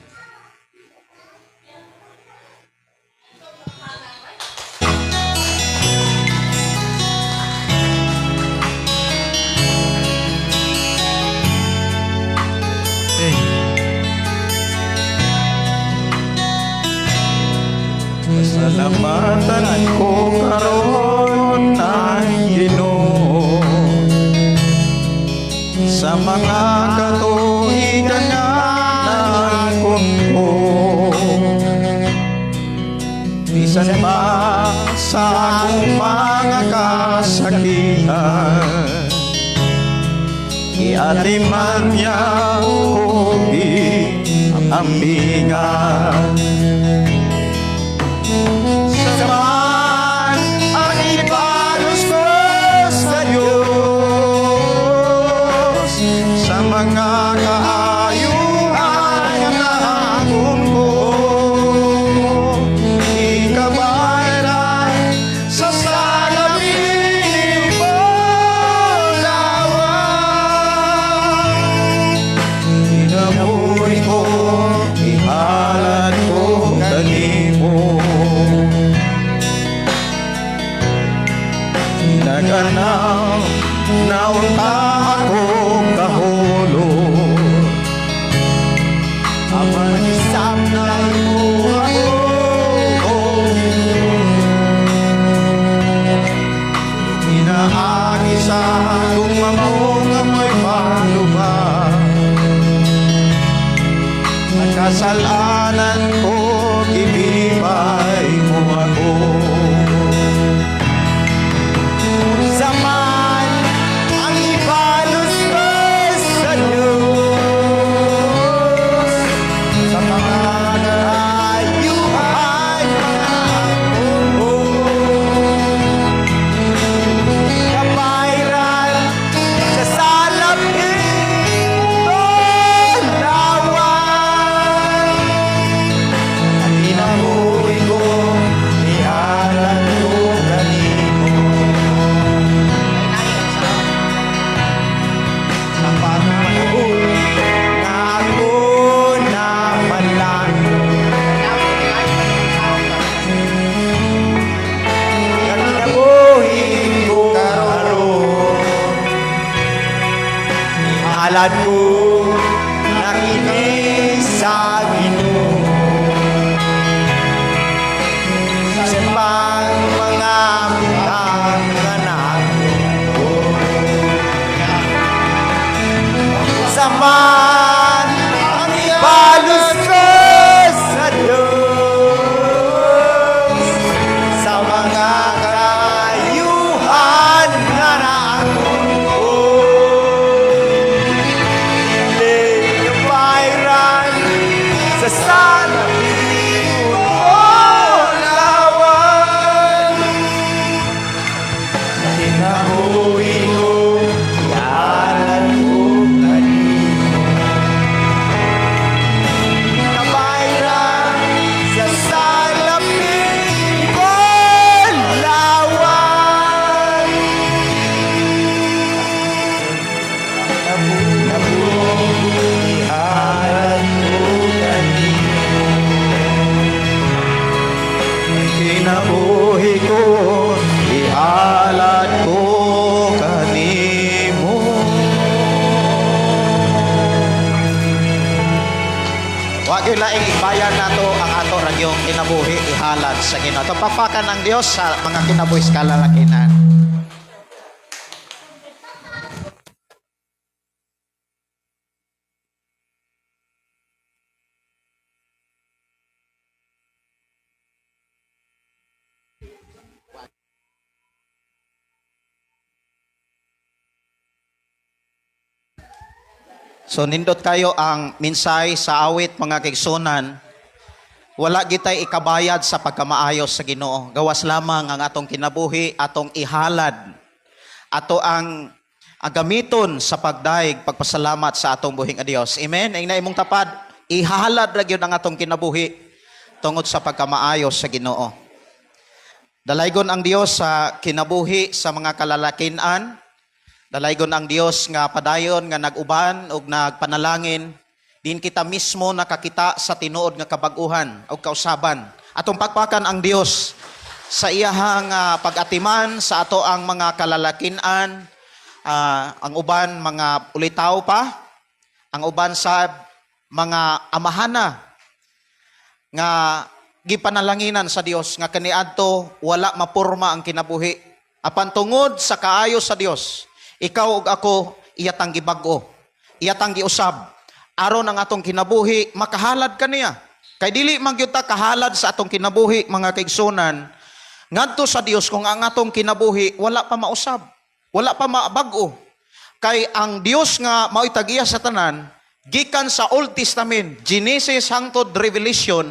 Hey. Salamatan ko karon ang Ginoo sa mga katuigan nga naangkon ko. Bisan pa sa akong mga kasakitan, iatiman niya ko ambingan. Saman ang ibalos ko sa Diyos sa mga kaayuhan na akong ko. Ikabalan sa salamin mo lawang. Kinabuhi ko, ihalad ko kanimo. Naganaw, naunta ako kahulog. Aman isang mo ako. Inaagi sa akong mamong amoy paluba. At kasalanan ko, ibibay mo ako. Zaman ang ibalos ko sa Diyos sa mga kaayuhan na ako. Kabayran sa salapin lawan. At inabuhi ko, ihalad ko kanimo. Sa panahon na ako napalan, kinabuhi ko karon, ihalad ko na kini sa Ginoo. Sa pang mga butang nga nako. Zaman ang ibalos ko sa Diyos sa mga kaayuhan na naakon ko. Hindi sa salamin ko lawan. Kinabuhi ko, ihalad ko kanino. Kabayran sa salamin ko lawan. Kinabuhi, ihalad ko kanino. Kinabuhi ko, ihalad ko kanimo. Wa gyud laing ibayan nato ang ato ra gyud kinabuhi ihalad sa Ginoo. Tupakpakan ang Dios sa mga kinabuhi sa kalalakinan. So nindot kayo ang minsay sa awit, mga kaigsunan. Wala gitay ikabayad sa pagkamaayo sa Ginoo. Gawas lamang ang atong kinabuhi, atong ihalad. Ato ang gamiton sa pagdaig, pagpasalamat sa atong buhing a Dios. Amen. Ingna imong tapad, ihalad ra gyud ang atong kinabuhi tungod sa pagkamaayo sa Ginoo. Dalaygon ang Dios sa kinabuhi sa mga kalalakinan. Dalaygon ang Dios nga padayon nga nag-uban ug nagpanalangin din kita mismo nakakita sa tinuod nga kabag-uhan ug kausaban. Atong pagpakan ang Dios sa iyahang pag-atiman sa ato ang mga kalalakinan, ang uban mga ulitaw pa, ang uban sa mga amahana nga gipanalanginan sa Dios nga kaniadto wala mapurma ang kinabuhi. Apan tungod sa kaayo sa Dios, ikaw ug ako iyatang gibag-o, iyatang giusab aron ang atong kinabuhi makahalad kaniya. Kay dili man gyud ta kahalad sa atong kinabuhi, mga kaigsunan, ngadto sa Dios kung ang atong kinabuhi wala pa mausab, wala pa mabag-o. Kay ang Dios nga mao'y tag-iya sa tanan, gikan sa Old Testament, Genesis hangtod Revelation,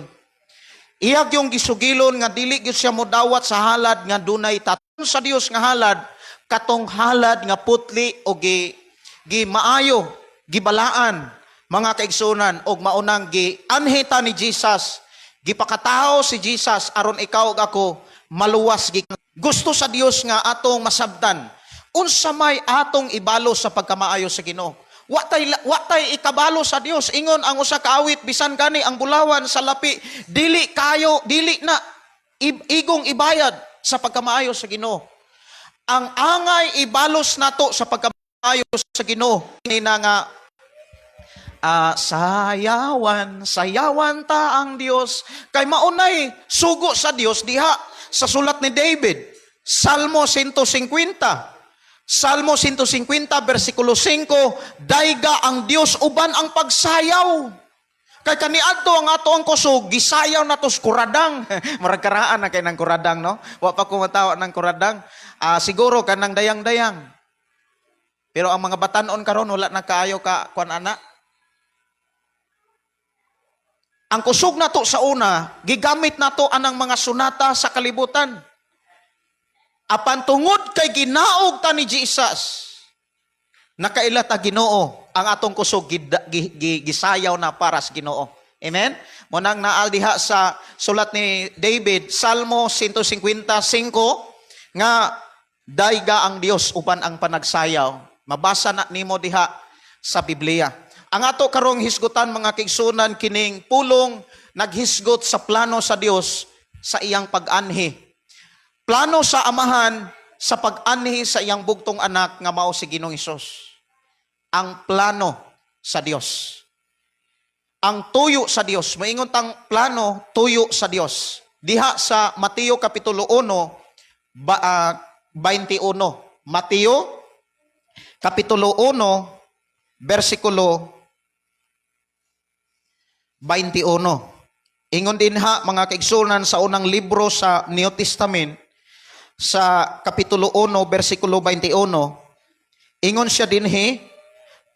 iya gyung gisugilon nga dili gyud siya modawat sa halad nga dunay taton. Sa Dios nga halad, katong halad nga putli o gi maayo, gibalaan, mga kaigsunan, og maunang gianhita ni Jesus, gipakatawo si Jesus aron ikaw ug ako maluwas. Gusto sa Dios nga atong masabtan unsa may atong ibalo sa pagkamaayo sa Ginoo. Wa tay ikabalo sa Dios. Ingon ang usa ka awit, bisan gani ang bulawan sa lapi, dili kayo, dili na igong ibayad sa pagkamaayo sa Ginoo. Ang angay ibalos nato sa pagkamaayo sa Ginoo ni na nga sayawan, sayawan ta ang Dios, kay maunay sugo sa Dios diha sa sulat ni David, Salmo 150. Salmo 150 versikulo 5, dayga ang Dios uban ang pagsayaw. Kay kaniadto ang ato ang kusog, gisayaw nato sa kuradang. Murag karaan na kay ng kuradang, no? Wa pa ko matawa ng kuradang. Siguro kanang dayang-dayang. Pero ang mga batanon karon wala na kaayo ka kuan ana. Ang kusog nato sa una, gigamit nato anang mga sunata sa kalibutan. Apan tungod kay ginaog ta ni Jesus, nakaila ta Ginoo, ang atong kusog gisayaw na para sa Ginoo. Amen? Munang naal diha sa sulat ni David, Salmo 155, nga dayga ang Dios uban ang panagsayaw. Mabasa na nimo diha sa Biblia. Ang ato karong hisgutan, mga kaigsunan, kining pulong naghisgot sa plano sa Dios sa iyang pag-anhi. Plano sa Amahan sa pag-anhi sa iyang bugtong anak nga mao si Ginoong Hesus. Ang plano sa Dios. Ang tuyo sa Dios. Maingon tang plano, tuyo sa Dios. Diha sa Mateo Kapitulo 1, 21. Mateo Kapitulo 1, versikulo 21. Ingon din ha, mga kaigsunan, sa unang libro sa New Testament, sa Kapitulo 1, versikulo 21, ingon siya dinhi,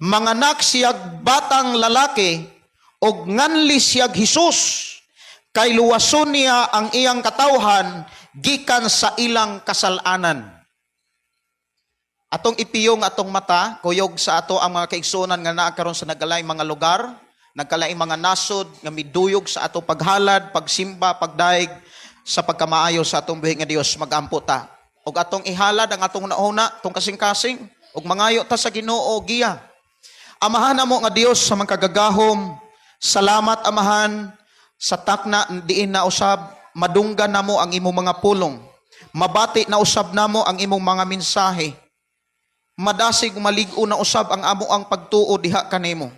manganak siyag batang lalaki, og nganli siyag Hesus, kay luwason niya ang iyang katawhan gikan sa ilang kasalanan. Atong ipiyong atong mata, kuyog sa ato ang mga kaigsunan nga naa karon sa nagkalaing mga lugar, nagkalaing mga nasod nga miduyog sa ato paghalad, pagsimba, pagdaig sa pagkamaayo sa atong buhi nga Dios, magampo ta. Ug atong ihalad ang atong nauna, atong kasing-kasing, ug mangayo ta sa Ginoo giya. Amahan namo nga Dios sa makagagahom, salamat, Amahan, sa takna diin na usab madunggan namo ang imong mga pulong. Mabati na usab namo ang imong mga mensahe. Madasig malig-o na usab ang amo ang pagtuo diha kanimo.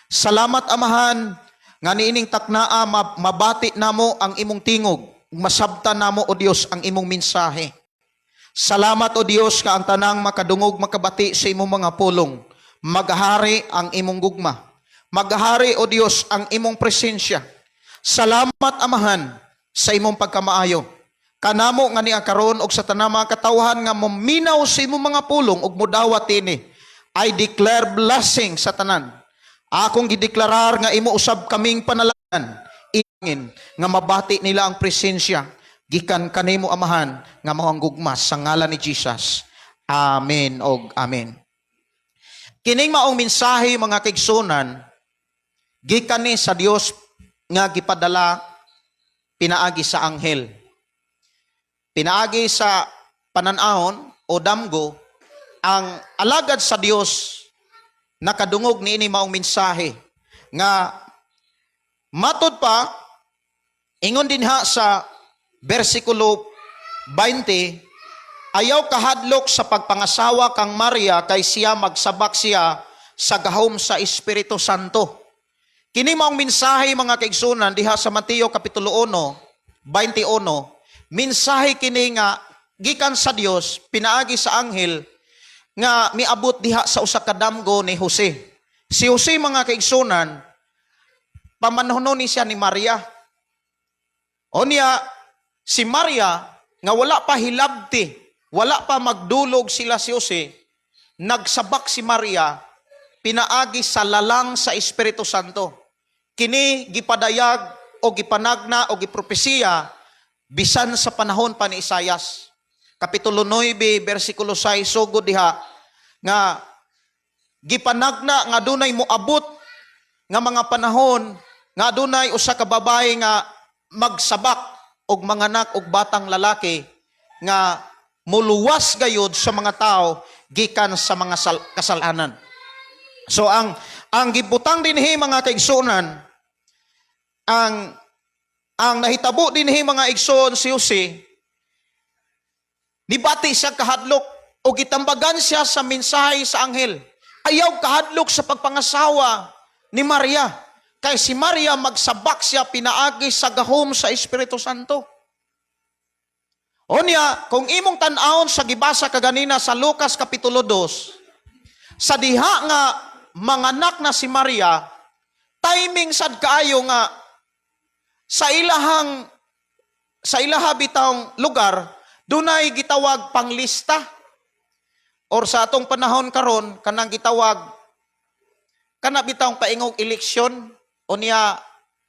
Salamat, Amahan, nga niining taknaa mabati namo ang imong tingog, masabtan namo, o Dios, ang imong mensahe. Salamat, o Dios, nga ang tanang makadungog, makabati sa imong mga pulong. Maghari ang imong gugma. Maghari, o Dios, ang imong presensya. Salamat, Amahan, sa imong pagkamaayo. Kanamo nga niya karon og sa tanang mga katawhan nga mominaw sa imong mga pulong ug modawat ini. I declare blessing sa tanan. Akong gideklarar nga imo usab kaming panalangan ingin nga mabati nila ang presensya gikan kanimo, Amahan, nga mao ang gugma, sa ngalan ni Jesus. Amen og amen. Kining maong mensahe, mga kaigsunan, gikan ni sa Dios nga gipadala pinaagi sa anghel. Pinaagi sa pananahon o damgo, ang alagad sa Dios nakadungog niini maong mensahe nga matod pa ingon dinha sa versikulo 20, ayaw kahadlok sa pagpangasawa kang Maria, kay siya magsabak siya sa gahom sa Espiritu Santo. Kini maong mensahe, mga kaigsunan, diha sa Mateo Kapitulo 1. 21, mensahe kini nga gikan sa Dios pinaagi sa anghel nga miabot diha sa usa ka damgo ni Jose. Si Jose, mga kaigsunan, pamanhonon ni siya ni Maria. Onya si Maria nga wala pa hilabti, wala pa magdulog sila si Jose, nagsabak si Maria pinaagi sa lalang sa Espiritu Santo. Kini gipadayag o gipanagna o gipropesiya bisan sa panahon pa ni Isayas. Kapitulo 9, bersikulo 6, sugod diha nga gipanagna nga dunay moabot nga mga panahon nga dunay usa ka babae nga magsabak og manganak og batang lalaki nga muluwas gayud sa mga tao gikan sa mga kasalanan. So ang gibutang dinhi, mga kaigsuonan, ang nahitabo dinhi, mga igsoon, si Jose nibati siya kahadlok o gitambagan siya sa mensahe sa anghel. Ayaw kahadlok sa pagpangasawa ni Maria. Kay si Maria magsabak siya pinaagi sa gahom sa Espiritu Santo. Onya, kung imong tan-awon sa gibasa kaganina sa Lucas Kapitulo 2, sa diha nga manganak na si Maria, timing sad kaayo nga sa ilaha bitawng lugar dunay gitawag panglista or sa atong panahon karon kanang gitawag kana bitawng paingog eleksyon. Unya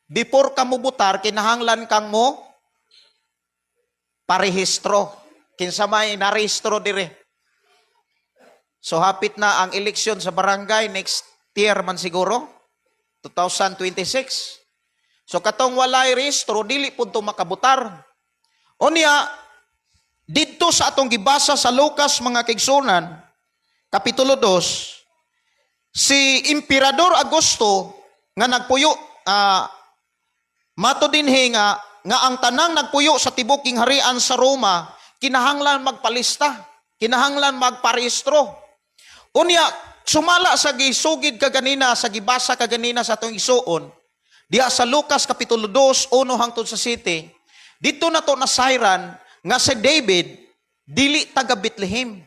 before ka mobutar, kinahanglan kang mo parehistro. Kinsa may narehistro dire? So hapit na ang eleksyon sa barangay next year man siguro, 2026. So katong walay rehistro, dili pud to makabutar. Unya didto sa atong gibasa sa Lucas, mga kaigsunan, Kapitulo 2, si Emperador Augusto nga nagpuyo, mato dinhi nga ang tanang nagpuyo sa tibuok harian sa Roma kinahanglan magpalista, kinahanglan magparehistro. Unya sumala sa gisugid kaganina, sa gibasa kaganina sa atong isuon, diha sa Lucas Kapitulo 2, 1 hangtod sa 7, dito na to nasayran nga si David dili taga Bethlehem,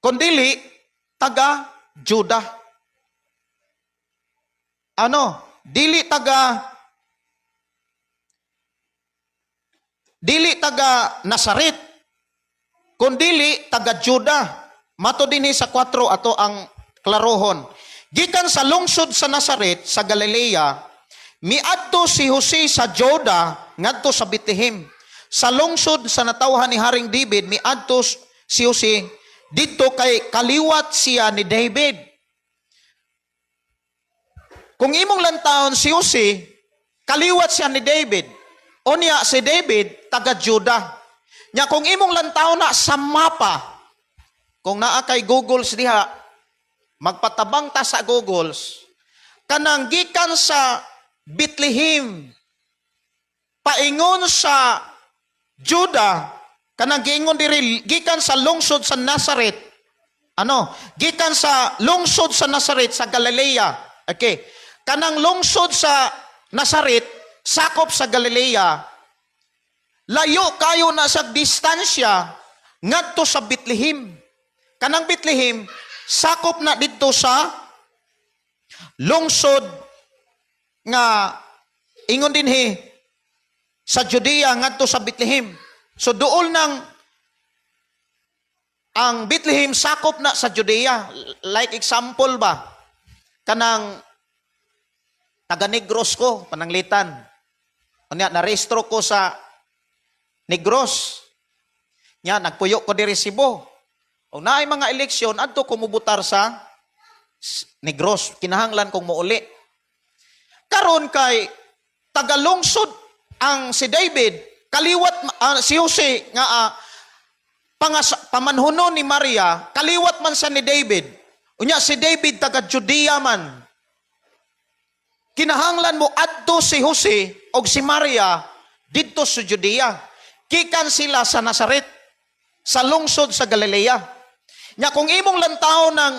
kundili taga Judah. Ano? Dili taga Nazaret, kundili taga Judah. Mato dinhi sa 4, ato ang klarohon. Gikan sa lungsod sa Nazaret sa Galilea, miadto si Jose sa Juda ngadto sa Bethlehem. Sa lungsod sa natawhan ni Haring David, miadto si Jose didto kay kaliwat siya ni David. Kung imong lantawon si Jose, kaliwat siya ni David. Unya si David taga Judah. Nya kung imong lantawon na sa mapa, kung naa kay Googles diha, magpatabang ta sa Googles, kanang gikan sa Bethlehem paingon sa Judah, kanang giingon diri gikan sa lungsod sa Nazaret. Ano? Gikan sa lungsod sa Nazaret sa Galilea. Okay. Kanang lungsod sa Nazaret sakop sa Galilea. Layo kayo na sa distansya ngadto sa Bethlehem. Kanang Bethlehem sakop na didto sa lungsod nga ingon dinhi sa Judea ngadto sa Bethlehem. So duol ng ang Bethlehem sakop na sa Judea. Like example ba, kanang taga Negros ko, pananglitan. Unya narehistro ko sa Negros. Nya nagpuyo ko diri Cebu. Og naay mga eleksyon, adto ko mubutar sa Negros, kinahanglan kong muuli. Karon kay tagalungsod ang si David, kaliwat si Jose nga pamanhuno ni Maria, kaliwat man sa ni David. Unya si David taga Judea man. Kinahanglan mo adto si Jose og si Maria didto sa Judea. Gikan sila sa Nazaret, sa lungsod sa Galilea. Nya kung imong lantaw ng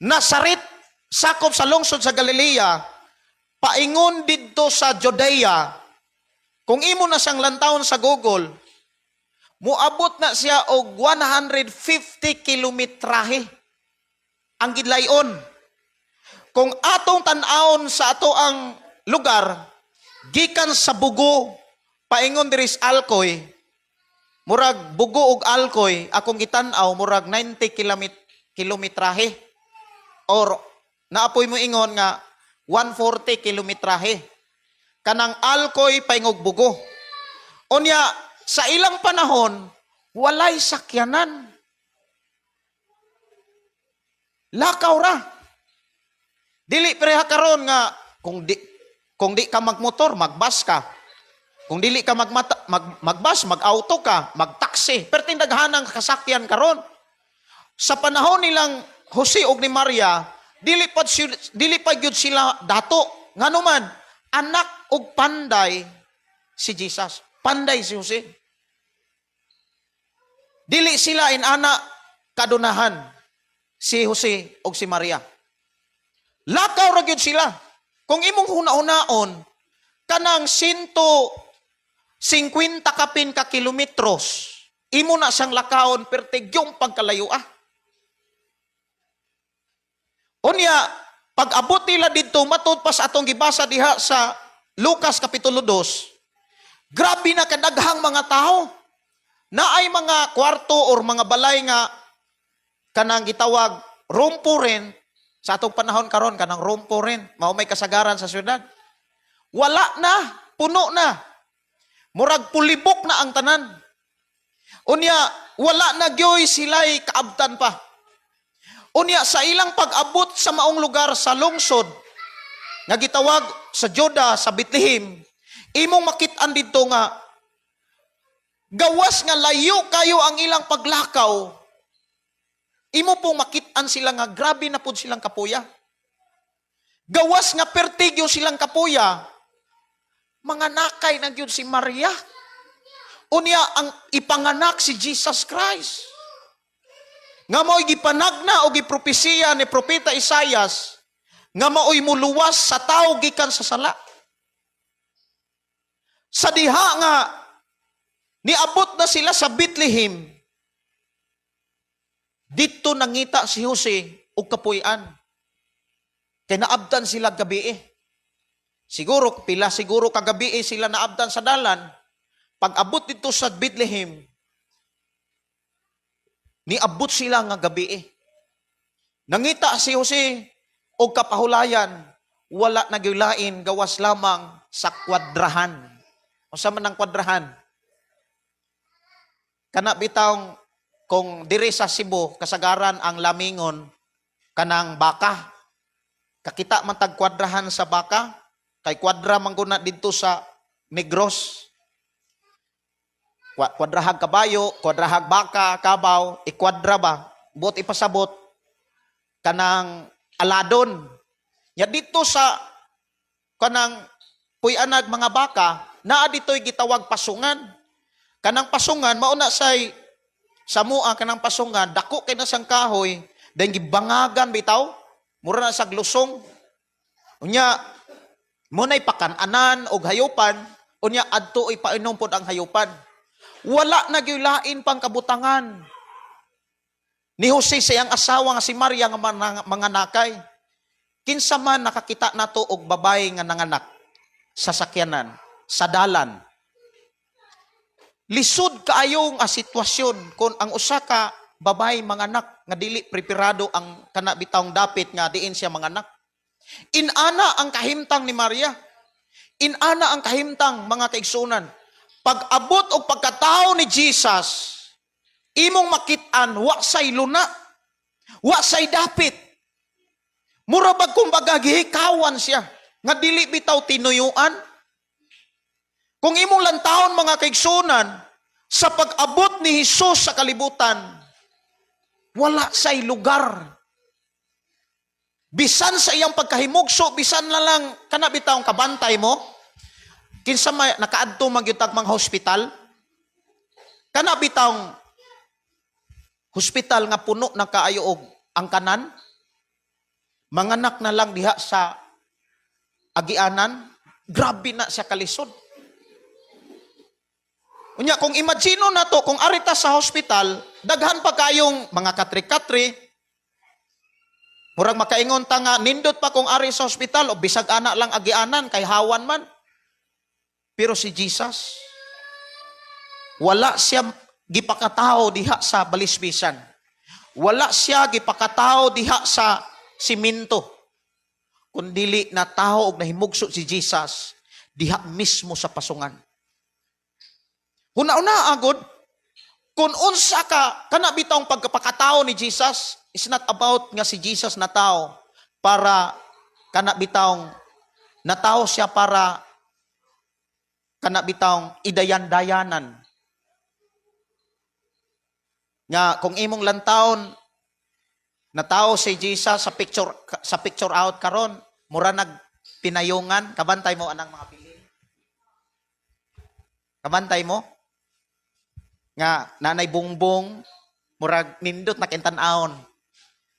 Nazaret sakop sa lungsod sa Galilea paingon didto sa Judea, kung Kung imo na siyang lantawon sa Google, muabot na siya og 150 kilometrahe ang gidlayon. Kung atong tan-awon sa ato ang lugar, gikan sa Bugo paingon diri sa Alcoy, murag Bugo ug Alcoy, akong gitan-aw murag 90 kilometrahe or naapoy mo ingon nga 140 kilometrahe kanang Alcoy paingog Bugo. Unya sa ilang panahon walay sakyanan. Lakaw ra. Dili pareha karon nga kung di ka magmotor, magbus ka. Kung dili ka magbus, mag-auto ka, magtaxi. Pero tindaghan ang kasakyan karon. Sa panahon nilang Jose ug ni Maria, dili pa gyud sila dato. Ngano man, anak og panday si Jesus. Panday si Jose. Dili sila inana kadunahan si Jose ug si Maria. Lakaw ra gyud sila. Kung imong huna-hunaon, kanang 150 kapin ka kilometros, imo na siyang lakawon perti yung pagkalayo ah. Unya, pag abot nila didto, matud pa sa atong gibasa diha sa Lucas Kapitulo 2, grabe na kadaghang mga tao. Naay mga kwarto or mga balay nga kanang gitawag room for rent. Sa atong panahon karon, kanang room for rent, mao may kasagaran sa syudad. Wala na, puno na. Murag pulibok na ang tanan. Unya, wala na gyoy sila'y kaabtan pa. Unya, sa ilang pag-abot sa maong lugar sa lungsod, nga gitawag sa Juda, sa Bethlehem, imong makit-an didto nga gawas nga layo kayo ang ilang paglakaw, imo pong makit-an sila nga grabe na pud silang kapuya. Gawas nga pertigyo silang kapuya, mga nakay na gyud si Maria. Unya ang ipanganak si Jesus Christ. Nga mao'y gipanagna o gipropesiya ni Propeta Isayas nga mao'y muluwas sa tao gikan sa sala. Sa diha nga niabot na sila sa Bethlehem, didto nangita si Jose og kapuy-an. Kay naabtan sila gabi eh. Siguro, pila siguro kagabi eh sila naabtan sa dalan. Pag abot didto sa Bethlehem, niabot sila nga gabi eh. Nangita si Jose og kapahulayan, wala na gyulain gawas lamang sa kwadrahan. Unsa man ang kwadrahan? Kana bitawng kung diri sa Cebu kasagaran ang lamingon kanang baka. Kakita man tag kwadrahan sa baka, kay kwadra man guna didto sa Negros. Kwadrahag kabayo, kwadrahag baka, kabaw, ikwadra ba? Buot ipasabot kanang aladon. Ya dito sa kanang puy-anag mga baka, naa dito'y gitawag pasungan. Kanang pasungan mao na say sa mua kanang pasungan, dako kay na siyang kahoy, then gibangagan bitaw, mura na sa glusong. Unya mo na'y pakan-anan og hayupan, unya adto ipainom pod ang hayupan. Wala na gyud lain pang kabutangan ni Jose sa iyang asawa nga si Maria nga mga nakay. Kinsa man nakakita nato og babae nga nanganak sa sakyanan, sa dalan. Lisod kaayo nga sitwasyon kung ang usa ka babae manganak nga dili preparado ang kana bitawng dapit nga diin siya manganak. Inana ang kahimtang ni Maria. Inana ang kahimtang, mga kaigsunan. Pag-abot o pagkatao ni Jesus, imong makit-an wa say luna. Wa say dapit. Mura bag kumbaga gihikawan siya nga dili bitaw tinuyuan. Kung imong lantawon, mga kaigsunan, sa pag-abot ni Jesus sa kalibutan, wala say lugar. Bisan sa iyang pagkahimugso, bisan na lang kana bitawng kabantay mo, kinsa may nakaadto man gyud tag mga hospital, kana bitawng hospital nga puno na kaayo og ang kanan, manganak na lang diha sa agianan, grabe na siya kalisod. Unya, kung imagine na to, kung ari ta sa hospital, daghan pa kayong mga katri-katri, murag makaingon ta nga, nindot pa kung ari sa hospital, o bisag ana lang agianan, kay hawan man. Pero si Jesus, wala siya gipakatao diha sa balisbisan. Wala siya gipakatao diha sa siminto. Kundili na tao og nahimugso si Jesus diha mismo sa pasungan. Huna-huna agod, kung unsa ka, kana bitawng pagkapakatao ni Jesus, is not about nga si Jesus na tao para kana bitawng natao siya para kana bitawng idayan-dayanan. Nga kung imong lantawon natao si Jesus sa picture out karon, mura nag pinayungan, kabantay mo anang mga bilin. Kabantay mo nga nanay bongbong, murag nindot na kintan-awon.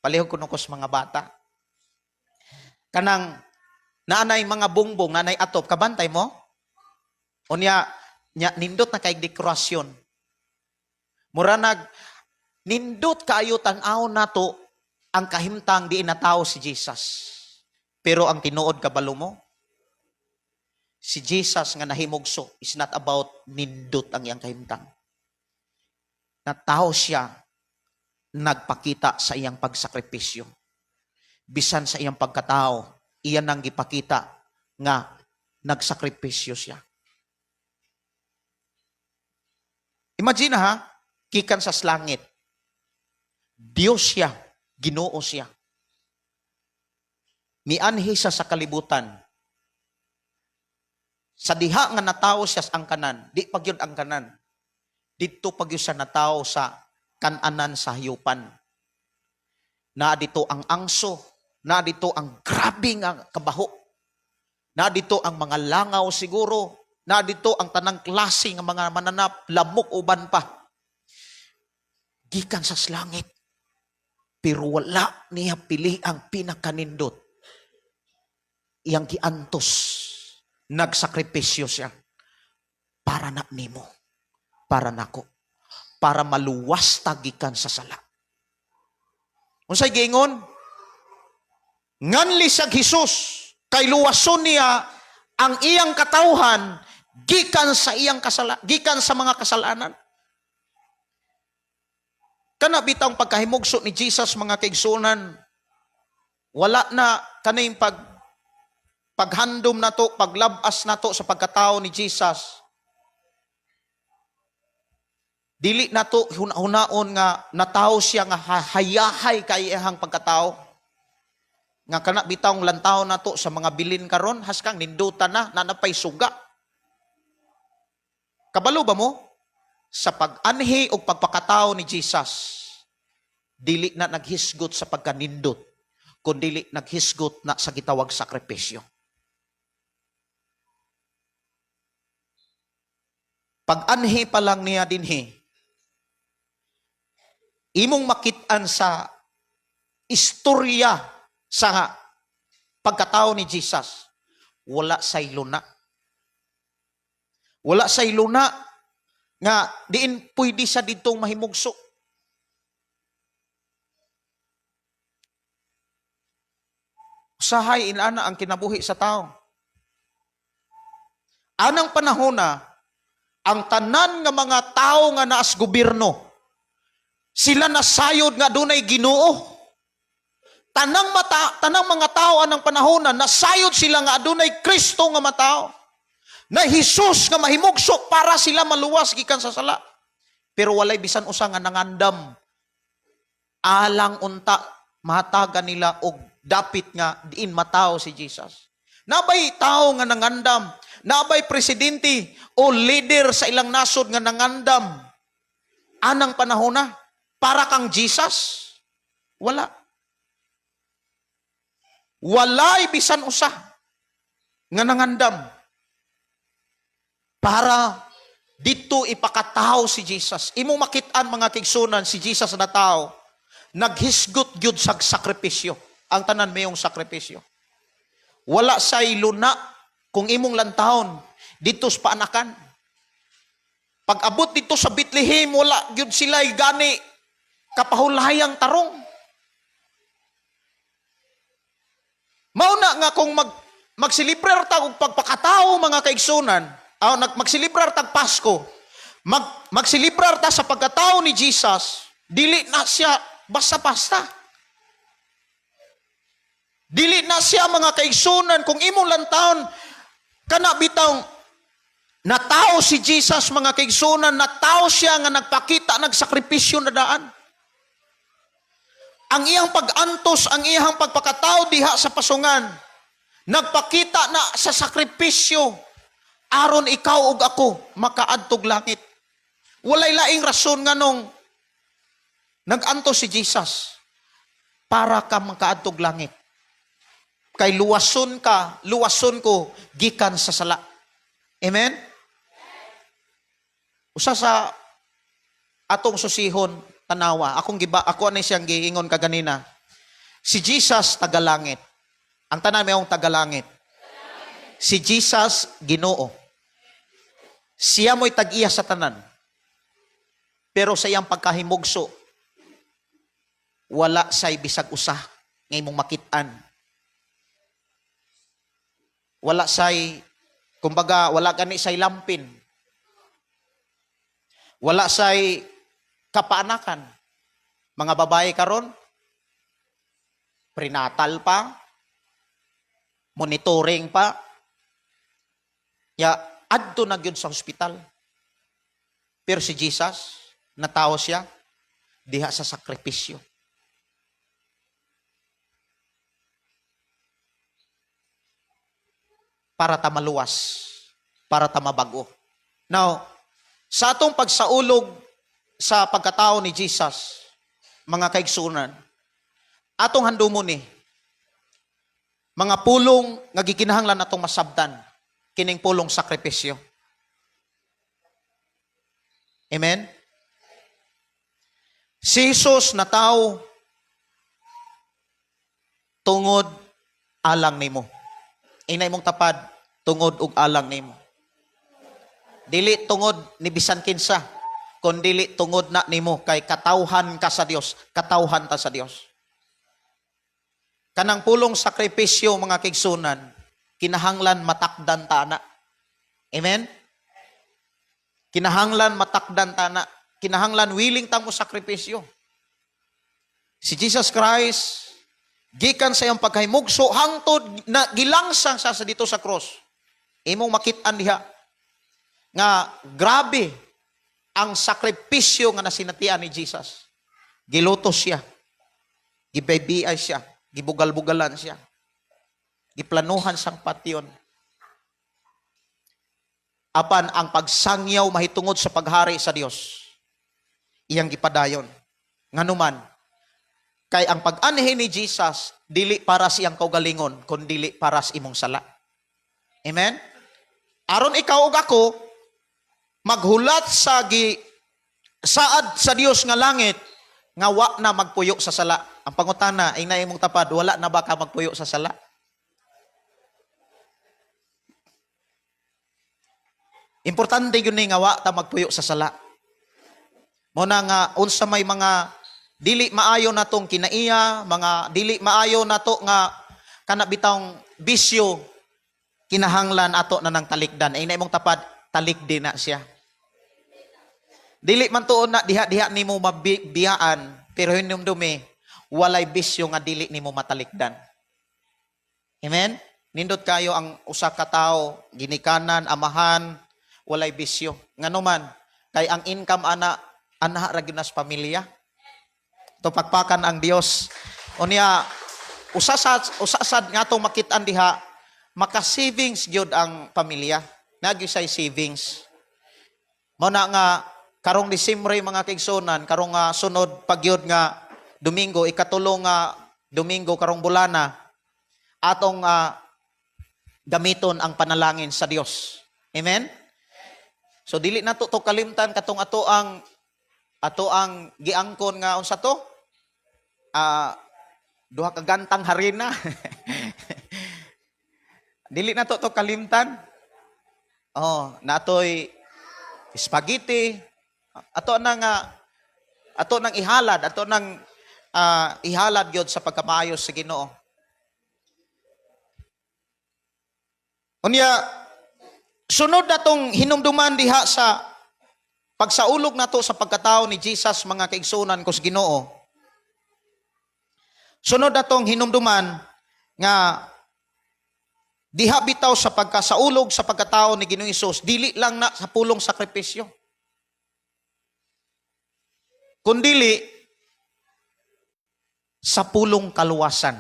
Palihog kuno ko sa mga bata. Kanang naanay mga bongbong, nanay atop, kabantay mo? Unya nya nindot na kay dekorasyon. Mura nag nindot kaayo tan-awon nato ang kahimtang di natao si Jesus. Pero ang tinuod, kabalo mo, si Jesus nga nahimugso is not about nindot ang iyang kahimtang. Natao siya, nagpakita sa iyang pagsakripisyo. Bisan sa iyang pagkatao, iyan ang gipakita nga nagsakripisyo siya. Imagine ha, gikan sa langit. Diyos siya, Ginoo siya. Mianhi siya sa kalibutan. Sa diha nga natao siya sa angkanan, di pa gyud angkanan. Didto pa gyud siya natao sa kananan sa hayupan. Na dito ang angso, na dito ang grabe nga kabaho. Na dito ang mga langaw siguro, na dito ang tanang klase nga mga mananap, lamok uban pa. Gikan sa langit. Pero wala niya pili ang pinakanindot. Iyang giantos. Nagsakripisyo siya. Para na nimo. Para nako. Para maluwas ta gikan sa sala. Unsay giingon? Nganli sa Jesus kay luwason niya ang iyang katawhan gikan sa mga kasalanan. Kana bitang pagkahimugso ni Jesus, mga kaigsunan, wala na kaning paghandom nato, paglabas nato sa pagkatao ni Jesus. Dili nato hunaon nga natawo siya nga hayahay kay iyang pagkatao. Nga kana bitawng lantaw nato sa mga bilin karon, haskang nindutan na, nanapay suga. Kabalo ba mo? Sa pag-anhi o pagpakatao ni Jesus, dili na naghisgot sa pagkanindot, kundi naghisgot na sa gitawag sakripisyo. Pag-anhi pa lang niya dinhi, imong makit-an sa istorya sa pagkatao ni Jesus, wala say luna. Wala say luna nga diin pwede sa ditong mahimugso. Usahay inana ang kinabuhi sa tao. Anang panahon na, ang tanan nga mga tao nga naas gobyerno, sila nasayod nga dunay Ginoo. Tanang mga tao anang panahon na nasayod sila nga adunay Kristo nga matao. Na Hesus nga mahimugso para sila maluwas gikan sa sala. Pero walay bisan usa nga nangandam. Alang unta mahatagan nila og dapit nga diin matao si Jesus. Nabay tao nga nangandam, nabay presidente o leader sa ilang nasod nga nangandam. Anang panahon na para kang Jesus? Wala. Walay bisan usa nga nangandam para dito ipakatao si Jesus. Imo makit-an, mga kaigsunan, si Jesus na tao naghisgot gyud sa sakripisyo. Ang tanan mayong sakripisyo. Wala say luna kung imong lantawon dito sa paanakan. Pag abot dito sa Bethlehem, wala gyud sila gani kapahulayang tarong. Mao na nga kung magsilibrar ta og pagpakatao, mga kaigsunan, aw magsilibrar tag Pasko, magsilibrar ta sa pagkatao ni Jesus, dili na siya basta-basta. Dili na siya, mga kaigsunan, kung imong lantawon kana bitawng natao si Jesus, mga kaigsunan, natao siya nga nagpakita, nagsakripisyo na daan. Ang iyang pag-antos, ang iyang pagpakatao diha sa pasungan, nagpakita na sa sakripisyo aron ikaw ug ako makaadtog langit. Walay laing rason nganong nag-antos si Jesus, para ka makaadtog langit. Kay luwason ka, luwason ko gikan sa sala. Amen? Usa sa atong susihon tanawa, akong giba ako ani siyang giingon kaganina. Si Jesus tagalangit. Ang tanan mayong tagalangit. Si Jesus Ginoo. Siya mo'y tag-iya sa tanan. Pero sa iyang pagkahimugso, wala say bisag usa nga imong makit-an. Wala say, kumbaga, wala gani say lampin. Wala say kapaanakan. Mga babae karon, prenatal pa, monitoring pa, ya adto na gyud sa ospital. Pero si Jesus, natawo siya diha sa sakripisyo. Para ta maluwas, para ta mabago. Now, sa atong pagsaulog sa pagkatao ni Jesus, mga kaigsunan, atong handumon ni mga pulong nga gikinahanglan atong masabtan, kining pulong sakripisyo. Amen? Si Jesus natawo tungod alang nimo. Inay mong tapad, tungod og alang nimo. Dili tungod ni bisan kinsa, kun dili tungod na nimo kay katawhan ka sa Dios, katawhan ta sa Dios. Kanang pulong sakripisyo, mga kaigsunan, kinahanglan matakdan ta na. Amen? Kinahanglan matakdan ta na. Kinahanglan willing ta mo sakripisyo. Si Jesus Christ, gikan sa iyang pagkahimugso hangtod na gilangsang sa dito sa cross. Imong makit-an diha nga grabe ang sakripisyo nga nasinatian ni Jesus. Gilutos siya. Gibaybiay siya. Gibugal-bugalan siya. Giplanuhan sang patyon. Apan ang pagsangyaw mahitungod sa paghari sa Dios, iyang gipadayon. Nganuman, kay ang pag-anhi ni Jesus dili para sa iyang kaugalingon, kun dili para sa imong sala. Amen? Aron ikaw ug ako maghulat sa gi saad sa Dios nga langit nga wa na magpuyo sa sala. Ang pangutana, ingna imong tapad, wala na ba ka magpuyo sa sala? Importante yun ni nga wa ta magpuyo sa sala. Mo na nga unsa may mga dili maayo natong kinaiya, mga dili maayo nato nga kana bitawng bisyo, kinahanglan ato na nang talikdan. Ay na imong tapad, talikdi na siya. Dili man tuon na diha-diha nimo mabiyaan, pero hinumdumi, walay bisyo nga dili nimo matalikdan. Amen? Nindot kayo ang usa ka tawo, ginikanan, amahan, walay bisyo. Nganuman, kay ang income ana, ana ra gyud na sa pamilya. Tupakpakan ang Dios. Unya, usa sad nga atong makit-an diha, maka-savings gyud ang pamilya. Nagyo say savings. Mao na nga karong Disyembre, mga kaigsunan, karong nga sunod pagyud nga Domingo, ikatulo nga Domingo karong bulana, atong gamiton ang panalangin sa Dios. Amen? So dili na to kalimtan katong ato ang giangkon nga unsa to? Duha ka gantang harina. Dili na to kalimtan. Oh, natoy Spaghetti. Ato nang ihalad, ato nang ihalad gyud sa pagkamaayo sa Ginoo. Unya, sunod natong hinumduman diha sa pagsaulog nato sa pagkatao ni Jesus, mga kaigsunan ko sa Ginoo. Sunod natong hinumduman nga diha bitaw sa pagkasaulog sa pagkatao ni Ginoong Hesus, dili lang na sa pulong sakripisyo, kundili sa pulong kaluwasan.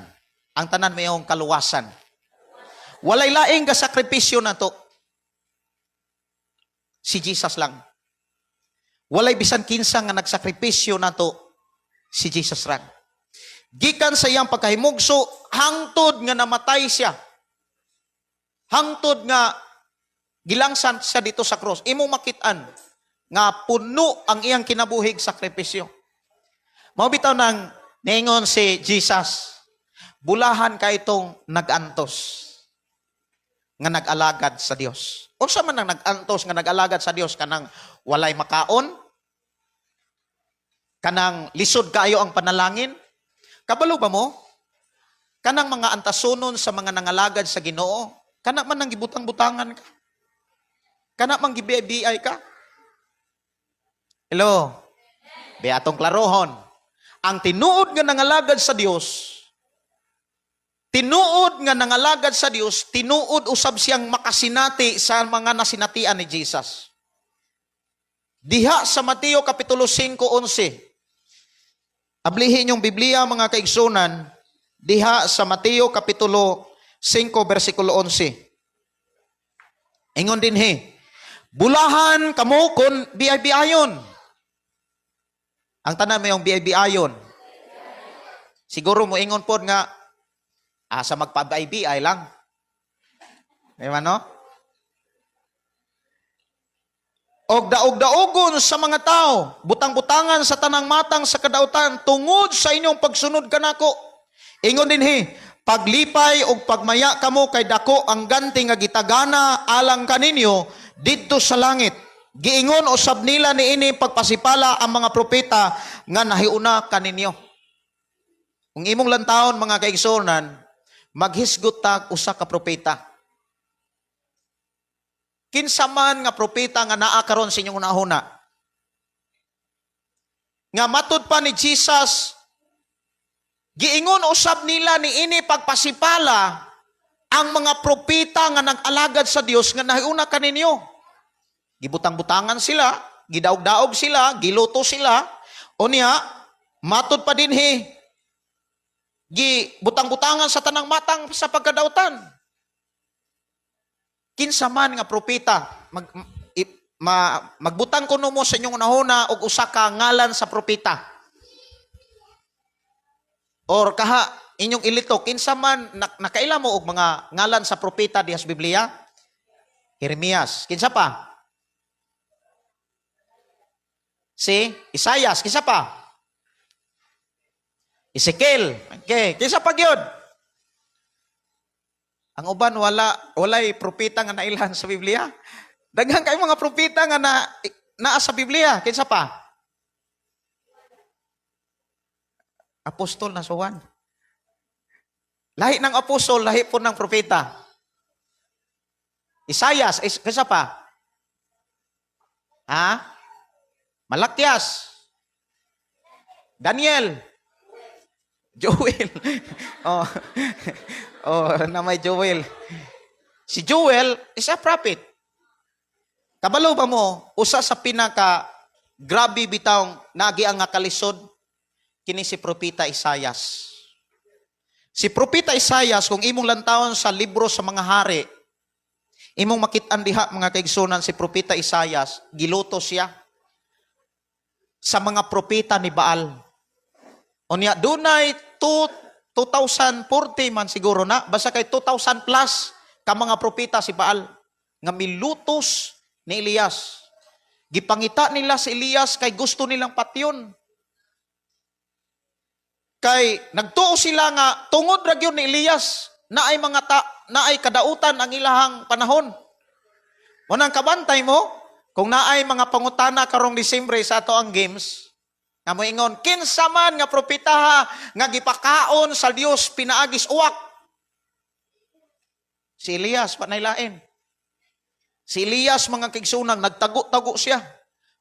Ang tanan mayong kaluwasan. Walay laing gasakripisyo nato. Si Jesus lang. Walay bisan kinsa nga nagsakripisyo nato, si Jesus ra. Gikan sa iyang pagkahimugso hangtod nga namatay siya. Hangtod nga gilangsan siya dito sa cross. Imong makit-an nga puno ang iyang kinabuhig sakripisyo. Mao bitaw nang ningon si Jesus, "Bulahan ka itong nag-antos nga nag-alagad sa Dios." Unsa man ang nag-antos nga nag-alagad sa Dios? Kanang walay makaon? Kanang lisod kaayo ang panalangin? Kabalo ba mo? Kanang mga antasonon sa mga nangalagad sa Ginoo, kana man nang gibutang-butangan ka. Kana man gibiay ka. Hello? Be atong klarohon. Ang tinuod nga nangalagad sa Dios, tinuod nga nangalagad sa Dios, tinuod usab siyang makasinati sa mga nasinatian ni Jesus. Diha sa Mateo Kapitulo 5:11. Ablihin yung Biblia, mga kaigsunan, diha sa Mateo Kapitulo 5 versikulo 11. Ingon dinhi, "Bulahan kamo kon biay-biayon." Ang tanan mayong biay-biayon. Siguro mo ingon pod nga asa magpa-biay lang. Di ba, no? "Og daog-daogon sa mga tao, butang-butangan sa tanang matang sa kadautan tungod sa inyong pagsunod kanako." Ingon dinhi, "Paglipay og pagmaya kamo kay dako ang ganti nga gitagana alang kaninyo didto sa langit. Giingon usab nila niini pagpasipala ang mga propeta nga nahiuna kaninyo." Kung imong lantawon, mga kaigsuonan, maghisgot ta usa ka propeta. Kinsa man nga propeta nga naa karon sa inyong hunahuna? Nga matud pa ni Jesus, giingon usab nila niini pagpasipala ang mga propeta nga nag-alagad sa Dios nga nahiuna kaninyo. Gibutang-butangan sila, gidaog-daog sila, giluto sila. Unya, matud pa dinhi, gibutang-butangan sa tanang matang sa pagkadautan. Kinsa man nga propeta, magbutang kuno mo sa inyong hunahuna og usa ka ngalan sa propeta. Or kaha inyong ilito, kinsa man nakaila mo og mga ngalan sa propeta diha sa Biblia? Jeremias. Kinsa pa? Si Isaias. Kinsa pa? Ezekiel. Okay, kinsa pa gyud? Ang uban walay propeta nga nailhan sa Biblia. Daghan kay mga propeta nga naa sa Biblia. Kinsa pa? Apostol na si Juan. Lahi ng apostol, lahi po ng propeta. Isaias, kinsa pa? Ha? Malakias. Daniel. Joel. Oh. Oh, na may Joel. Si Joel is a prophet. Kabalo ba mo, usa sa pinaka grabe bitawng nagi ang nga kalisod kini si Propeta Isayas. Si Propeta Isayas, kung imong lantawon sa libro sa mga hari, imong makit-an diha, mga kaigsunan, si Propeta Isayas, giluto siya sa mga propeta ni Baal. Unya, dunay 2040 man siguro na, basta kay 2000 plus ka mga propeta si Baal nga milutos ni Elias. Gipangita nila si Elias kay gusto nilang patyon. Kay nagtuo sila nga tungod ra gyud ni Elias naay mga ta, naay kadautan ang ilahang panahon. Munang kabantay mo, Kung naay mga pangutana karong Disyembre sa ato ang games, nga moingon, kinsa man nga propetaha nga gipakaon sa Dios pinaagis uwak? Si Elias, panaylain. Si Elias, mga kaigsuonan, nagtago-tago siya.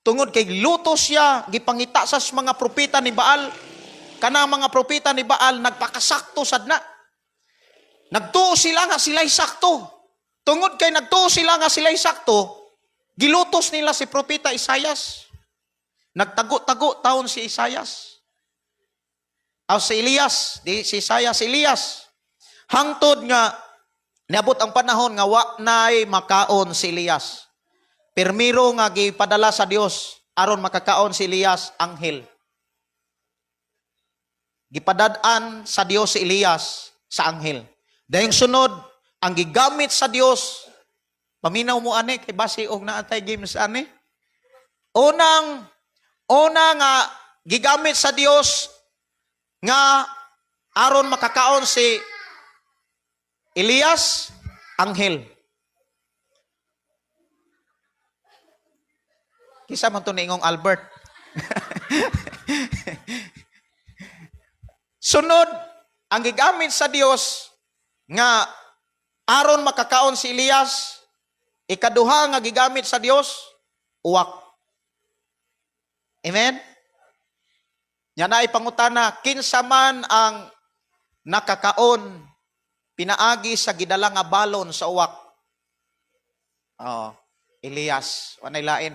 Tungod kay luto siya, gipangita sa mga propeta ni Baal. Kana mga propeta ni Baal, nagpakasakto sad na. Nagtuo sila nga sila'y sakto. Tungod kay nagtuo sila nga sila'y sakto, gilutos nila si propeta Isayas. Nagtago-tago taon si Isayas. Aw, si Elias, di si Isayas, si Elias. Hangtod nga niabot ang panahon nga wa nay makaon si Elias. Pirmiro nga gipadala sa Dios aron makakaon si Elias, anghel. Gipadad-an sa Dios si Elias sa anghel. Dayong sunod, ang gigamit sa Dios, paminaw mo ani kay basi og naa tay games ani. Unang una nga gigamit sa Dios nga aron makakaon si Elias, anghel. Kisa man to niingong Albert. Sunod, ang gigamit sa Dios nga aron makakaon si Elias, ikaduha nga gigamit sa Dios, uwak. Amen? Nya na pangutana, kinsa man ang nakakaon pinaagi sa gidala nga balon sa uwak? Oh, Elias, wanay lain.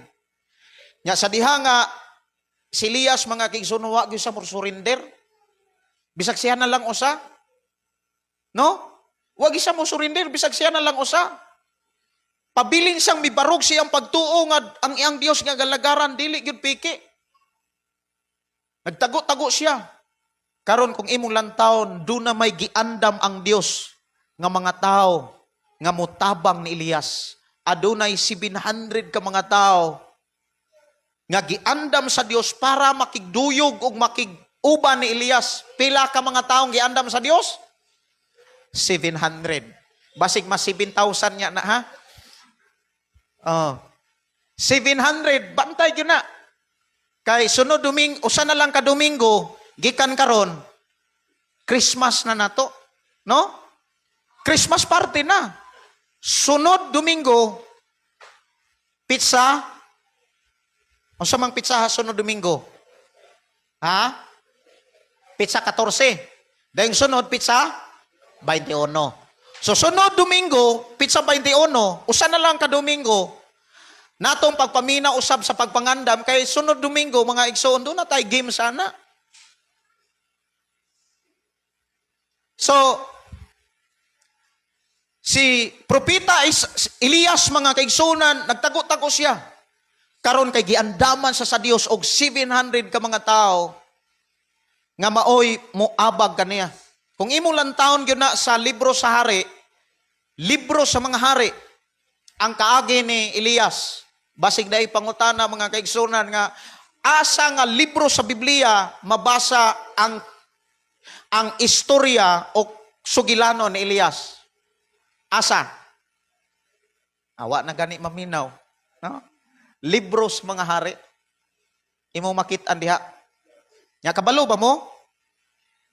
Nya sa diha nga si Elias, mga kaigsoon, wa gyud sa surrender. Bisag siya na lang usa. No? Wa gyud siya mo surrender, bisag siya na lang usa. Pabilin siyang mibarog siyang pagtuo nga ang iyang Dios nga galagaran dili gyud piki. Nagtago-tago siya. Karon kung imong lantawon, duna may giandam ang Dios nga mga tao nga motabang ni Elias. Adunay 700 ka mga tao nga giandam sa Dios para makigduyog ug makig-uban ni Elias. Pila ka mga taong giandam sa Dios? 700. Basig mas 7,000 nya na ha? Oh. 700, bantay gyud na. Kay sunod Domingo, usa na lang ka Domingo, gikan karon, Christmas na nato. No? Christmas party na. Sunod Domingo, pizza. Unsa mang pizza ha sunod Domingo? Ha? Pizza 14. Dahil sunod, pizza 21. So sunod Domingo, pizza 21, usa na lang ka Domingo. Natong pagpamina usab sa pagpangandam kay sunod Domingo, mga igsoon, duna tay game sana. So si propeta is Elias, mga kaigsunan, nagtago-tago siya. Karon kay giandaman sa Dios og 700 ka mga tao nga maoy moabag kaniya. Kung imo lang taon gyud na sa libro sa hari, libro sa mga hari, ang kaagi ni Elias, basig dai pangutana, mga kaigsunan, nga asa nga libro sa Biblia mabasa ang istorya o sugilano ni Elias? Asa? Awa na gani maminaw. No? Libros mga hari. Imo makit-an diha. Nya kabalo ba mo?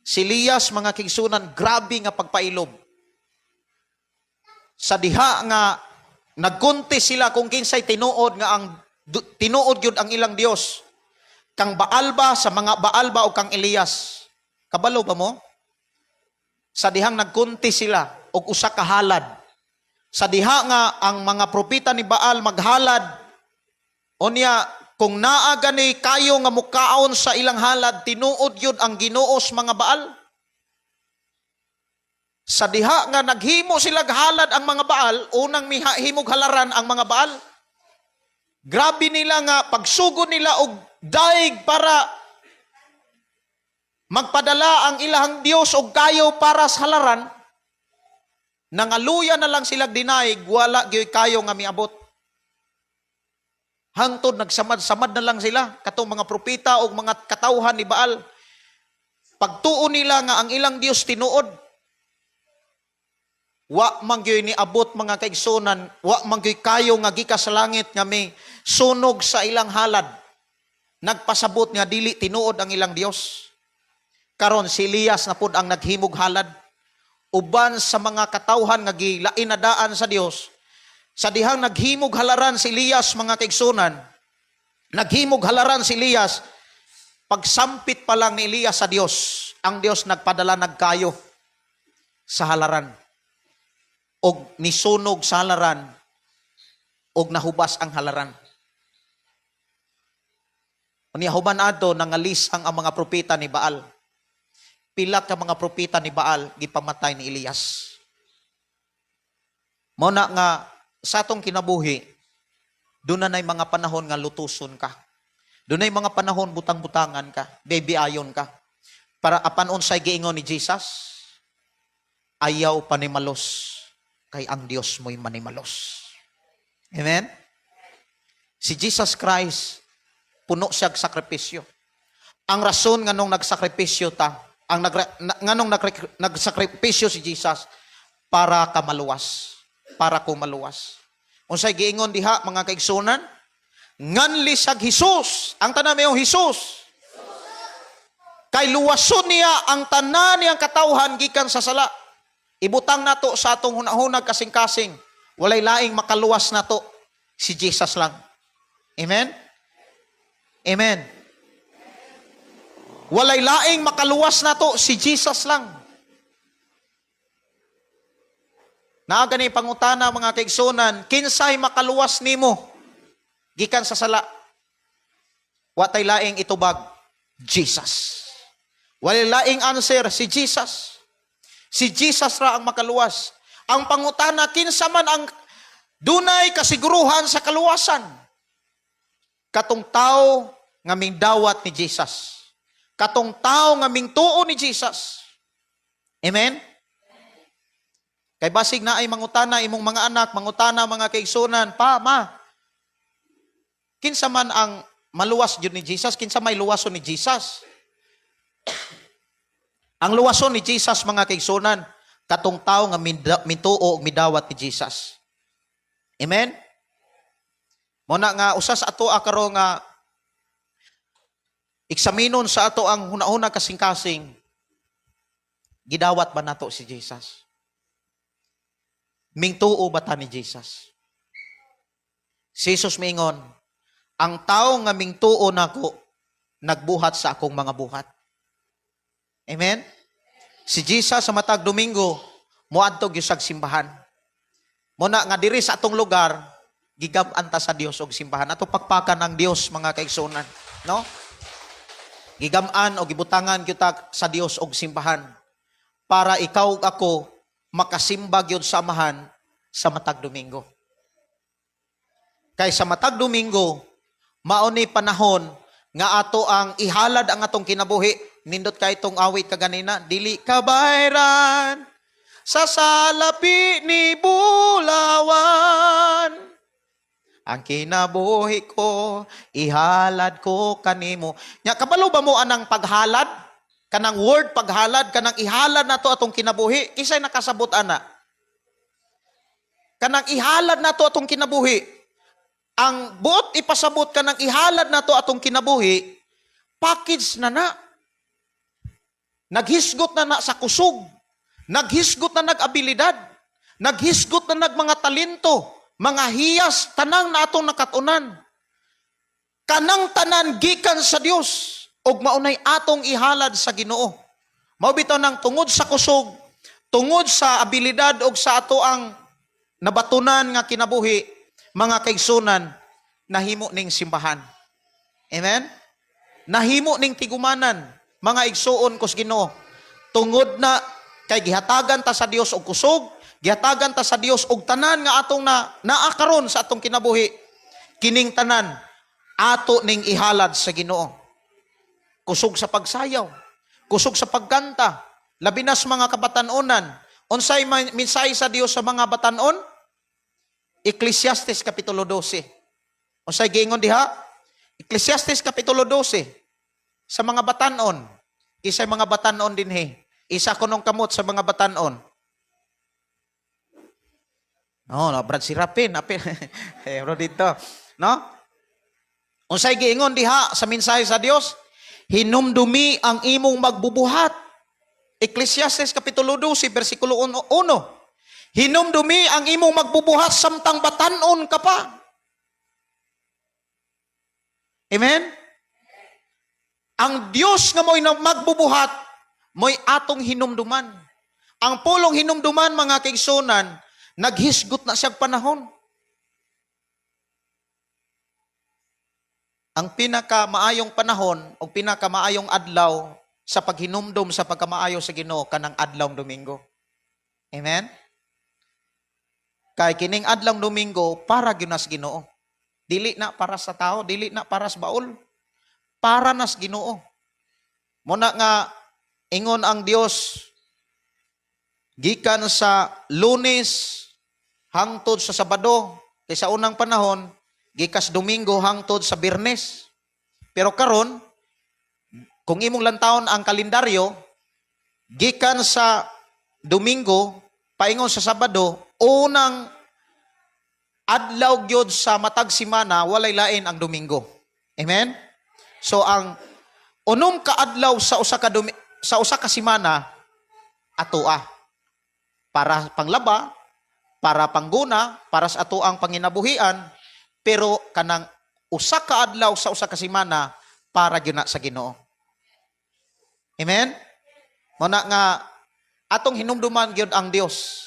Si Elias, mga kaigsunan, grabe nga pagpailob. Sa diha nga nagkunti sila kung kinsay tinuod nga ang tinuod gyud ang ilang Dios. Kang Baal ba, sa mga Baal ba o kang Elias? Kabalo ba mo? Sa dihang nagkunti sila og usa ka halad. Sa diha nga ang mga propeta ni Baal maghalad, unya kung naa gani kayo nga mukaon sa ilang halad, tinuod yun ang Ginoo sa mga Baal. Sa diha nga naghimo sila halad ang mga Baal, unang mihimog halaran ang mga Baal. Grabe nila nga pagsugod nila og daig para magpadala ang ilahang Dios og kayo para sa halaran, nangaluya na lang sila dinaig, wala gyud kayo nga miabot. Hangtod nagsamad-samad na lang sila katong mga propeta og mga katawhan ni Baal. Pagtuo nila nga ang ilang Dios tinuod. Wa man gyud niabot, mga kaigsunan, wa man gyud kayo nga gikan sa langit nga may sunog sa ilang halad. Nagpasabot nga dili tinuod ang ilang Dios. Karon si Elias na pud ang naghimog halad uban sa mga katawhan nga gilain na daan sa Dios. Sa dihang naghimog halaran si Elias, mga kaigsunan, naghimog halaran si Elias, pagsampit pa lang ni Elias sa Dios, ang Dios nagpadala nagkayo sa halaran. Og nisunog sa halaran, og nahubas ang halaran. Unya human ato, nangalisang ang mga propeta ni Baal. Pila ka mga propeta ni Baal gipamatay ni Elias. Mao na nga sa atong kinabuhi, doon na mga panahon nga lutuson ka. Dunay mga panahon butang-butangan ka, baby ayon ka. Para apan unsay giingon ni Jesus? Ayaw panimalos kay ang Dios mo'y manimalos. Amen? Si Jesus Christ, puno siya sakripisyo. Ang rason nganong nagsakripisyo ta, ang nganong nagsakripisyo si Jesus para ka maluwas, para ko maluwas. Unsay giingon diha, mga kaigsunan? Nganli sag Jesus, ang tanan mayong Jesus. Kay luwason niya ang tanan niyang katawhan gikan sa sala. Ibutang nato sa atong hunahunag kasing-kasing. Walay laing makaluwas nato, si Jesus lang. Amen? Amen. Walay laing makaluwas nato, si Jesus lang. Naa gani pangutana, mga kaigsunan, kinsay makaluwas nimo gikan sa sala? Wa tay laing itubag, Jesus. Walay laing answer, si Jesus. Si Jesus ra ang makaluwas. Ang pangutana, kinsa man ang dunay kasiguruhan sa kaluwasan? Katong tao nga mingdawat ni Jesus. Katong tao nga mingtuo ni Jesus. Amen? Kay basig na ay mangutana imong mga anak, mangutana, mga kaigsunan, "Pa, ma, kinsa man ang maluwas jud ni Jesus? Kinsa may luwason ni Jesus?" Ang luwason ni Jesus, mga kaigsunan, katong tao nga mituo og midawat ni Jesus. Amen? Mao na nga usas ato karon nga eksaminon sa ato ang hunahuna kasing-kasing, gidawat ba nato si Jesus? Mingtuo ba ta ni Jesus? Si Jesus miingon, "Ang tao nga mingtuo nako, nagbuhat sa akong mga buhat." Amen? Si Jesus sa matag Domingo, moadto gyud sa simbahan. Mao na nga diri sa atong lugar, gigab-an ta sa Dios og simbahan. Ato pakpakan ang Dios, mga kaigsunan, no? Gigam-an o gibutangan gyud ta sa Dios og simbahan para ikaw ug ako makasimba gyud sa Amahan sa matag Domingo. Kay sa matag Domingo, mao ni panahon nga ato ang ihalad ang atong kinabuhi. Nindot kay itong awit kaganina, dili ka bayran sa salapi ni Bulawan. Ang kinabuhi ko, ihalad ko kanimo. Nya kabalo ba mo anang paghalad? Kanang word paghalad, kanang ihalad nato atong kinabuhi. Kinsay nakasabot ana? Kanang ihalad nato atong kinabuhi. Ang buot ipasabot kanang ihalad nato atong kinabuhi, package na na. Naghisgot na na sa kusog. Naghisgot na nag-abilidad. Naghisgot na nag mga talento, mga hiyas, tanang na atong nakatunan. Kanang tanan gikan sa Dios ug maunay atong ihalad sa Ginoo. Mao bitaw nang tungod sa kusog, tungod sa abilidad ug sa ato ang nabatunan nga kinabuhi, mga kaigsunan, nahimo ning simbahan. Amen? Nahimo ning tigumanan, mga igsuon ko sa Ginoo. Tungod na kay gihatagan ta sa Dios og kusog, gihatagan ta sa Dios og tanan nga atong na naa karon sa atong kinabuhi. Kining tanan ato ning ihalad sa Ginoo. Kusog sa pagsayaw, kusog sa pagkanta, labi na sa mga kabatanunan. Unsay mensahe sa Dios sa mga batanon? Ecclesiastes kapitulo 12. Unsay giingon diha? Ecclesiastes kapitulo 12 sa mga batanon. Kisay mga batanon dinhi? Isa ko nung kamot sa mga batanon. No, no, Brad Sirapin, apil. Eh, bro dito, no? Unsay giingon diha sa mensahe sa Dios? Hinumdumi ang imong magbubuhat. Ecclesiastes kapitulo 12 bersikulo 1. Hinumdumi ang imong magbubuhat samtang batanon ka pa. Amen? Ang Dios nga mo'y magbubuhat, mo'y atong hinumduman. Ang pulong hinumduman, mga kaigsunan, naghisgot na siyang panahon. Ang pinakamaayong panahon o pinakamaayong adlaw sa paghinumdum sa pagkamaayo sa Ginoo kanang adlawng Domingo. Amen? Kay kining adlawng Domingo para gyud na sa Ginoo. Dili na para sa tao, dili na para sa baol. Para na sa Ginoo. Muna nga ingon ang Dios gikan sa Lunes hangtod sa Sabado, kay sa unang panahon gikas Domingo hangtod sa Biyernes. Pero karon kung imong lantawon ang kalendaryo, gikan sa Domingo paingon sa Sabado, unang adlaw gyud sa matag semana walay lain ang Domingo. Amen? So ang unom ka adlaw sa usa ka semana atoa para panglaba, para pangguna, para sa atoang panginabuhian, pero kanang usa ka adlaw sa usa ka semana para gyud na sa Ginoo. Amen? Mao na nga atong hinumduman gyud ang Dios.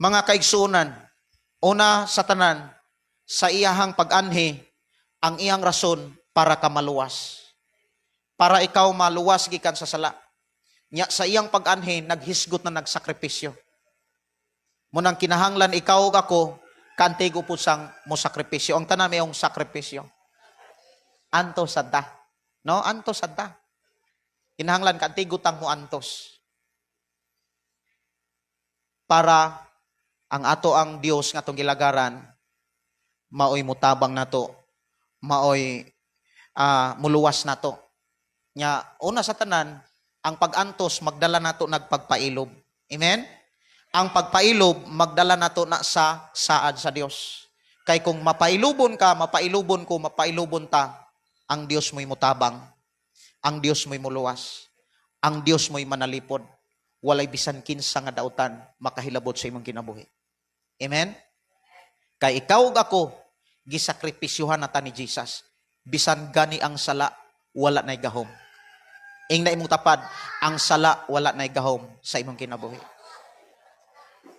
Mga kaigsuonan, una sa tanan, sa iyahang pag-anhi, ang iyang rason para ka maluwas. Para ikaw maluwas gikan sa sala. Nya sa iyang pag-anhi, naghisgot na nagsakripisyo. Munang kinahanglan ikaw ug ako, kaantigo po sang mo sakripisyo. Ang tanan mayong sakripisyo. Antos sadta. No? Antos sadta. Kinahanglan kaantigo tang mo antos. Para ang ato ang Dios nga atong gilagaran maoy mutabang nato, maoy muluwas nato. Nya una sa tanan, ang pag-antos magdala nato nagpagpailob. Amen? Ang pagpailob magdala nato na sa saad sa Dios. Kay kung mapailubon ka, mapailubon ko, mapailubon ta, ang Dios mo'y mutabang. Ang Dios mo'y muluwas. Ang Dios mo'y manalipod. Walay bisan kinsa nga dautan makahilabot sa imong kinabuhi. Amen? Kay ikaw ug ako, gisakripisyuhan na ta ni Jesus. Bisan gani ang sala, wala na'y gahom. Ing na imong tapad, ang sala wala na'y gahom sa imong kinabuhi.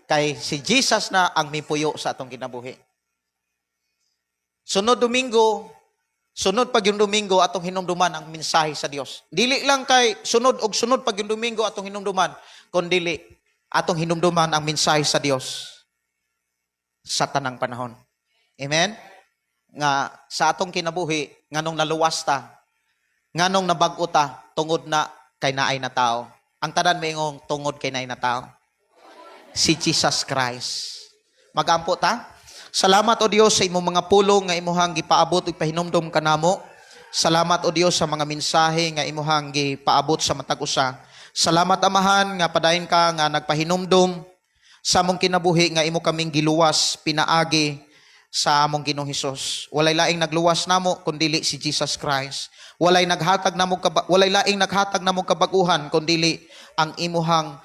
Kay si Jesus na ang mipuyo sa atong kinabuhi. Sunod Domingo, sunod pag yung Domingo, atong hinumduman ang mensahe sa Dios. Dili lang kay sunod og sunod pag yung Domingo atong hinumduman, kundili atong hinumduman ang mensahe sa Dios sa tanang panahon. Amen? Nga sa atong kinabuhi, nganong naluwas ta, nganong nabag-o ta, tungod na kay naay na tao. Ang tanan maingong tungod kay naay na tao. Si Jesus Christ. Magampo ta? Salamat o Dios sa imong mga pulong nga imuhang gipaabot ug pahinumdom kanamo. Salamat o Dios sa mga mensahe nga imuhang gipaabot sa matag usa. Salamat, Amahan, nga padayon ka nga nagpahinumdom sa among kinabuhi nga imo kaming giluwas pinaagi sa among Ginoong Hesus. Walay laing nagluwas namo kundili si Jesus Christ. Walay laing naghatag namo kabaguhan kundili ang imuhang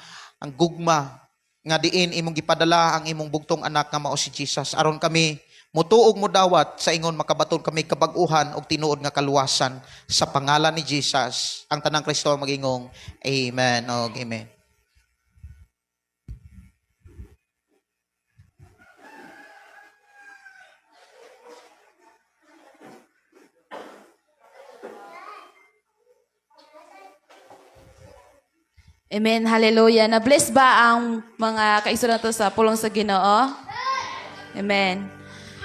ang gugma nga diin imong gipadala ang imong bugtong anak nga mao si Jesus aron kami mutuog mo dawat sa ingon makabaton kami kabag-uhan og tinuod nga kaluwasan sa pangalan ni Jesus. Ang tanang Kristo ang magingong amen og amen. Amen. Hallelujah. Na-bless ba ang mga kaigsuonan nato sa pulong sa Ginoo? Amen.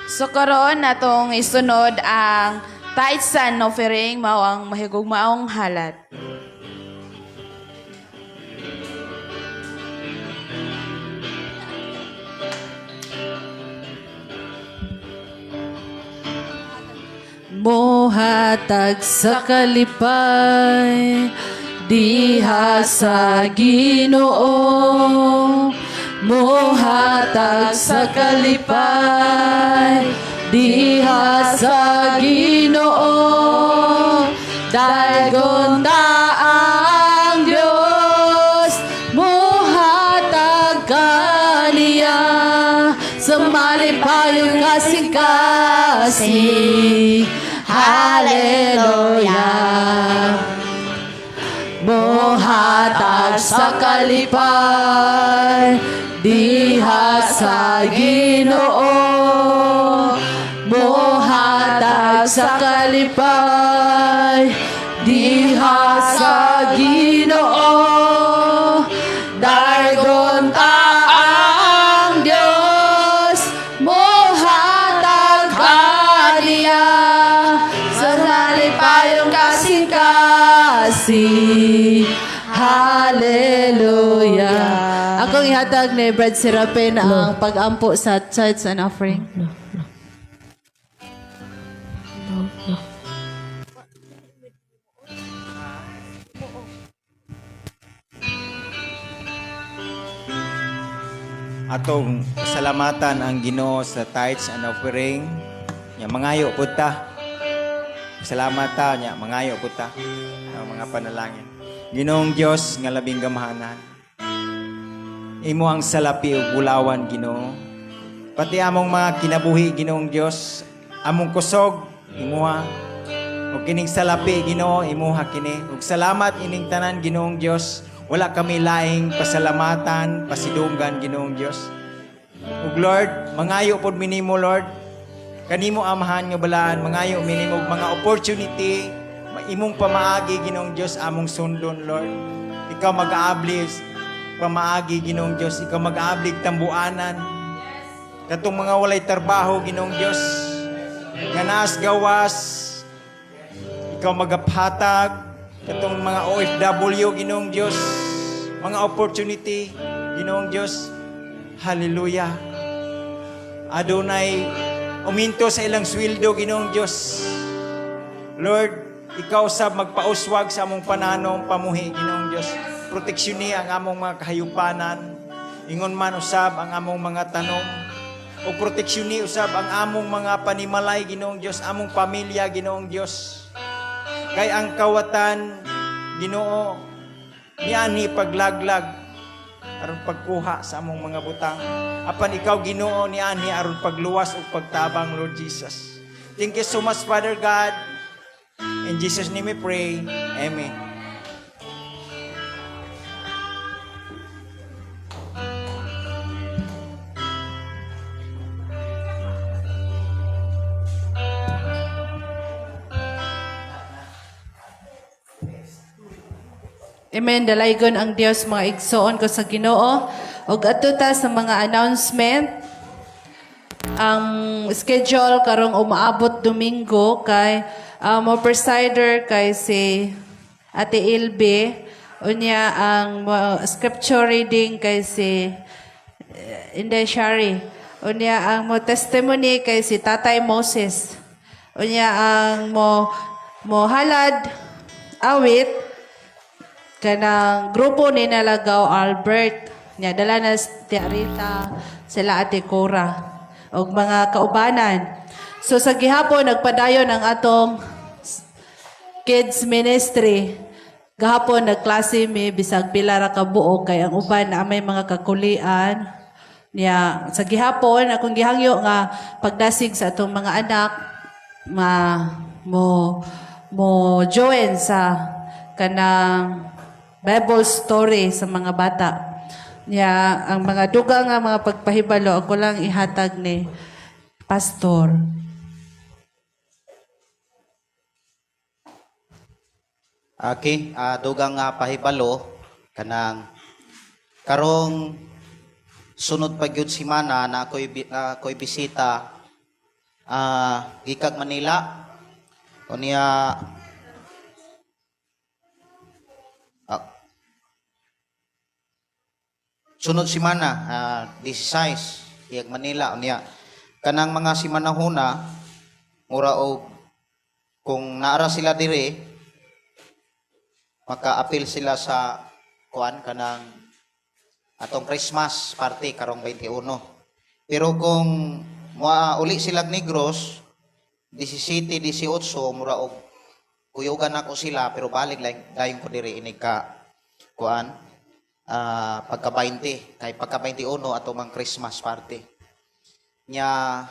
So karon natong isunod ang tithes and offering, mao ang mahigugmaong halad. Mohatag sa kalipay diha sa Ginoo. Mohatag sa kalipay diha sa Ginoo. Daygon ta ang Dios, mohatag kaniya sa malipayong kasing-kasing. Hallelujah. Mohatag sa kalipay diha sa Ginoo. Mohatag sa kalipay diha sa Ginoo. Daygon ta ang Dios, mohatag kaniya sa malipayong kasing-kasing. Hallelujah. Akong ihatag ni Brad Serapin ang pag-ampo sa tithes and offering. Atong pasalamatan ang Ginoo sa tithes and offering. Nya mangayo pud ta. Salamat ta nya mangayo pud ta ang mga panalangin. Ginoong Dios nga labing gamhanan. Imo ang salapi ug bulawan, Ginoo. Pati among mga kinabuhi, Ginoong Dios, among kusog imuha. Ug kining salapi, Ginoo, imuha kini. Ug salamat ining tanan, Ginoong Dios. Wala kami laing pasalamatan, pasidunggan, Ginoong Dios. Ug Lord, mangayo pod mi nimo, Lord. Kanimo Amahan nga balaan, mangayo mi nimo og mga opportunity, imong pamaagi, Ginoong Dios, among sundon, Lord. Ikaw mag-aabli pamaagi, Ginoong Dios. Ikaw mag-aabli tambuanan. Katong mga walay trabaho, Ginoong Dios, nga naas gawas, ikaw magaphatag, katong mga OFW, Ginoong Dios, mga opportunity, Ginoong Dios. Hallelujah. Adunay uminto sa ilang sweldo, Ginoong Dios. Lord, ikaw sa magpauswag sa among pananom, pamuhi, Ginoong Dios. Proteksyon ni ang among mga kahayupanan. Ingon man usab ang among mga tanom. O proteksyon ni usab ang among mga panimalay, Ginoong Dios, among pamilya, Ginoong Dios. Kay ang kawatan, Ginoo, nianhi paglaglag aron pagkuha sa among mga butang. Apan ikaw, Ginoo, nianhi aron pagluwas ug pagtabang, Lord Jesus. Thank you so much, Father God. In Jesus' name we pray. Amen. Amen. Dalaygon ang Dios, mga igsoon ko sa Ginoo. Ug adto ta sa mga announcement. Ang schedule karong umaabot Domingo kay mo presider kay si Ate Ilbe. Unya ang scripture reading kay si Inday Shari. Unya ang mo testimony kay si Tatay Moses. Unya ang mo mo halad awit kanang grupo ni Nalagaw Albert. Nya dala na si Tia Rita, sila Ate Cora og mga kaubanan. So sa gihapon nagpadayon ang atong kids ministry. Gahapon nagklase mi bisag pila ra ka buok kay ang uban na may mga kakulian. Nya sa gihapon akong gihangyo nga pagdasig sa atong mga anak ma mo mo join sa kanang Bible story sa mga bata. Nya ang mga dugang nga mga pagpahibalo ako lang ihatag ni Pastor. Okay, dugang nga pahibalo kanang karong sunod pa gyud semana na ako'y bisita gikag Manila. Unya sunod semana 16 gikag Manila, unya kanang mga simanahuna mura og kung naara sila dire maka-apil sila sa kuan kanang Atong Christmas party karong 21. Pero kung mua uli silag Negros 17, 18, mura og kuyugan nako sila, pero balik lang dayon ko diri inig ka kuan pagka 20, kay pagka 21 ato mang Christmas party. Nya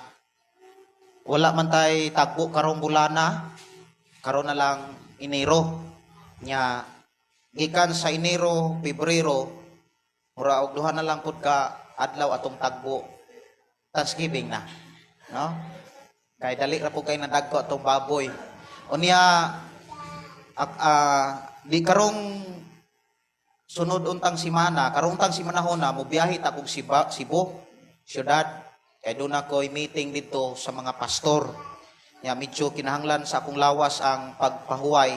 wala man tay tagbo karong bulana, karon na lang Enero. Nya gikan sa Enero, Pebrero, mura og duha na lang pud ka adlaw atong tagbo, Thanksgiving na, no? Kay dali ra pud kay nadagko atong baboy. Unya di karong sunod untang simana, karong untang simanahon na mobiyahe ta kog Cebu syudad, kay doon ako'y meeting dito sa mga pastor. Nya medyo kinahanglan sa akong lawas ang pagpahuway.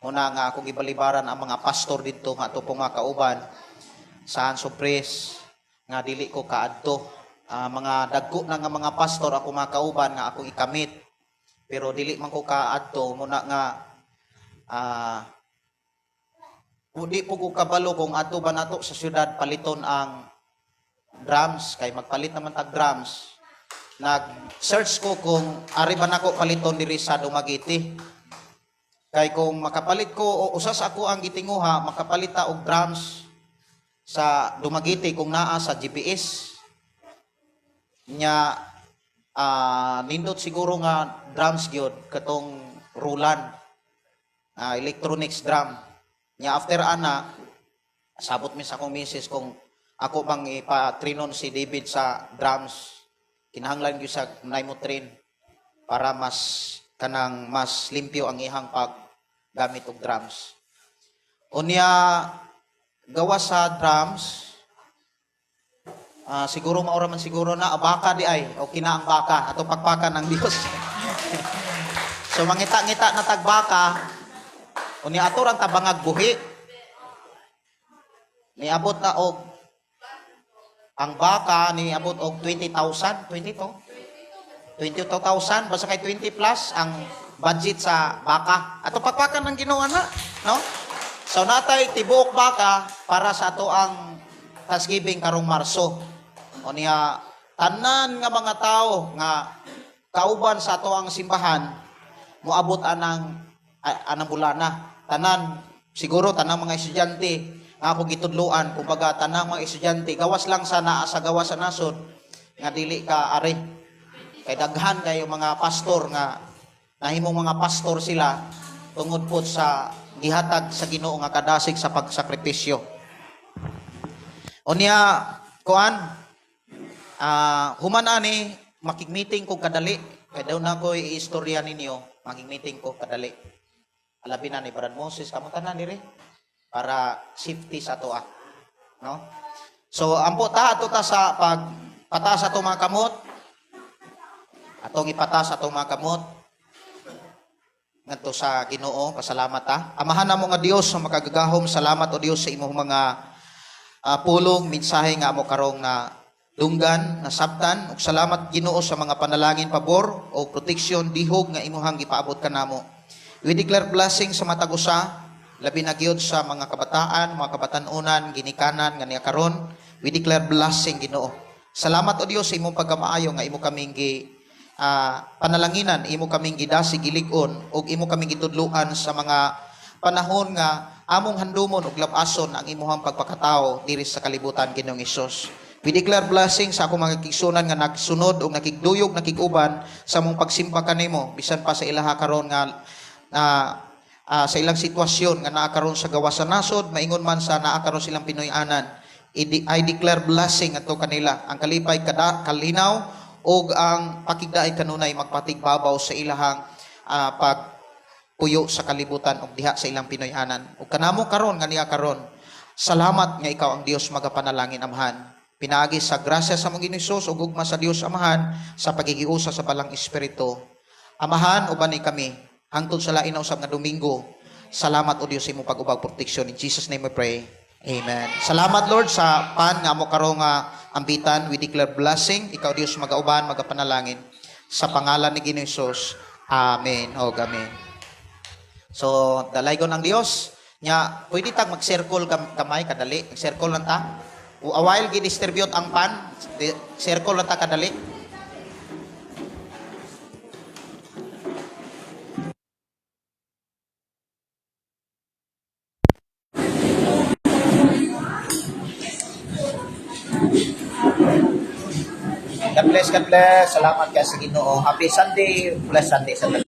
Una nga akong gibalibaran ang mga pastor dito nga ato pong mga kauban sa Hands of Praise nga dili ko kaadto. Mga dagko na nga mga pastor ako mga kauban nga akong ikamit, pero dili man ko kaadto muna nga di po ko kabalo kung ato ba nato sa syudad paliton ang drums, kay magpalit naman tag drums. Nag-search ko kung ari ba nako paliton diri sa Dumaguete. Kay kung makapalit ko o usas ako ang gitinguha, makapalit ta og drums sa Dumaguete kung naa sa GPS. Nya nindot siguro nga drums gyud katong Roland electronics drum. Nya after ana, sabot mi sa akong misis kung ako bang ipa-trainon si David sa drums. Kinahanglan gyud sa mo train para mas kanang mas limpyo ang ihang paggamit og drums. Unya gawa sa drums, siguro maura man siguro na baka di ay o kina ang baka ato pakpakan ng Dios. So mangita-ngita na tag baka, unya ato rang tabangag buhi. Niabot na og ang baka niabot og 20,000, 22? 22,000, basta kay 20 plus ang budget sa baka. Ato pakpakan ng Ginoo na, no? So natay tibuok baka para sa ato ang Thanksgiving karong Marso. O niya tanan nga mga tao nga kauban sa ato ang simbahan moabot anang bulana. Tanan siguro, tanang mga estudyante nga ako gitudloan, kumbaga tanang mga estudyante gawas lang sa naa sa gawas sa nasod nga dili ka ari. Kay daghan kayo mga pastor nga nahimong mga pastor sila tungod po sa gihatag sa Ginoo nga kadasig sa pagsakripisyo. Unya kuan human ani makig-meeting ko kadali, kay daw na ko iistorya ninyo, makig-meeting ko kadali. Alabi na ni Brad Moses, kamo tanan diri para safety sa ato ah. No? So ampo ta ato ta sa pag pataas ato mga kamot. Atong ipatas atong mga kamot ngadto sa Ginoo, pasalamat ta. Amahan namo nga Dios sa makagagahom, salamat o Dios sa imong mga pulong, mensahe nga amo karong na dunggan, nasabtan, ug salamat Ginoo sa mga panalangin, pabor o proteksyon dihog nga imuhang gipaabot kanamo. We declare blessing sa matag usa, labi na gyud sa mga kabataan, mga kabatan-unan, ginikanan nga niya karon. We declare blessing, Ginoo. Salamat o Dios sa imong pagkamaayo nga imo kaming gi panalanginan, imo kaming gidasi, gilig-on ug imo kaming gitudluan sa mga panahon nga among handumon ug labason ang imuhang pagpakatao diri sa kalibutan, Ginoong Hesus. We declare blessing sa akong mga kigsunan nga nagsunod ug nakigduyog, nakiguban sa among pagsimba kanimo bisan pa sa ilaha karon nga sa ilang sitwasyon nga naa karon sa gawas sa nasod, maingon man sa naa karon silang Pinoy-anan. I declare blessing ato kanila. Ang kalipay kada kalinaw ug ang pakigdaay kanunay magpatigbabaw sa ilahang pag puyo sa kalibutan ug diha sa ilang Pinoy-anan. Ug kanamo karon nga niya karon, salamat nga ikaw ang Dios magapanalangin, Amahan. Pinaagi sa grasya sa among Ginoo Hesus ug gugma sa Dios Amahan sa pagigiusa sa Balang Espiritu. Amahan, uban ni kami hangtod sa lain na usab nga Domingo. Salamat o Dios sa imong pag-ubag proteksyon. In Jesus' name we pray. Amen. Salamat, Lord, sa pan nga amo karong nga ambitan. We declare blessing. Ikaw Dios magauban, magapanalangin. Sa pangalan ni Ginoo Hesus. Amen. O amen. So, dalaygon ang Dios. Nya, pwede tag mag-circle kamay kadali. Mag-circle lang ta. A while gi-distribute ang pan, circle na ta kadali. God bless, God bless. Salamat kay sa Ginoo. Happy Sunday. Bless Sunday sa tanan.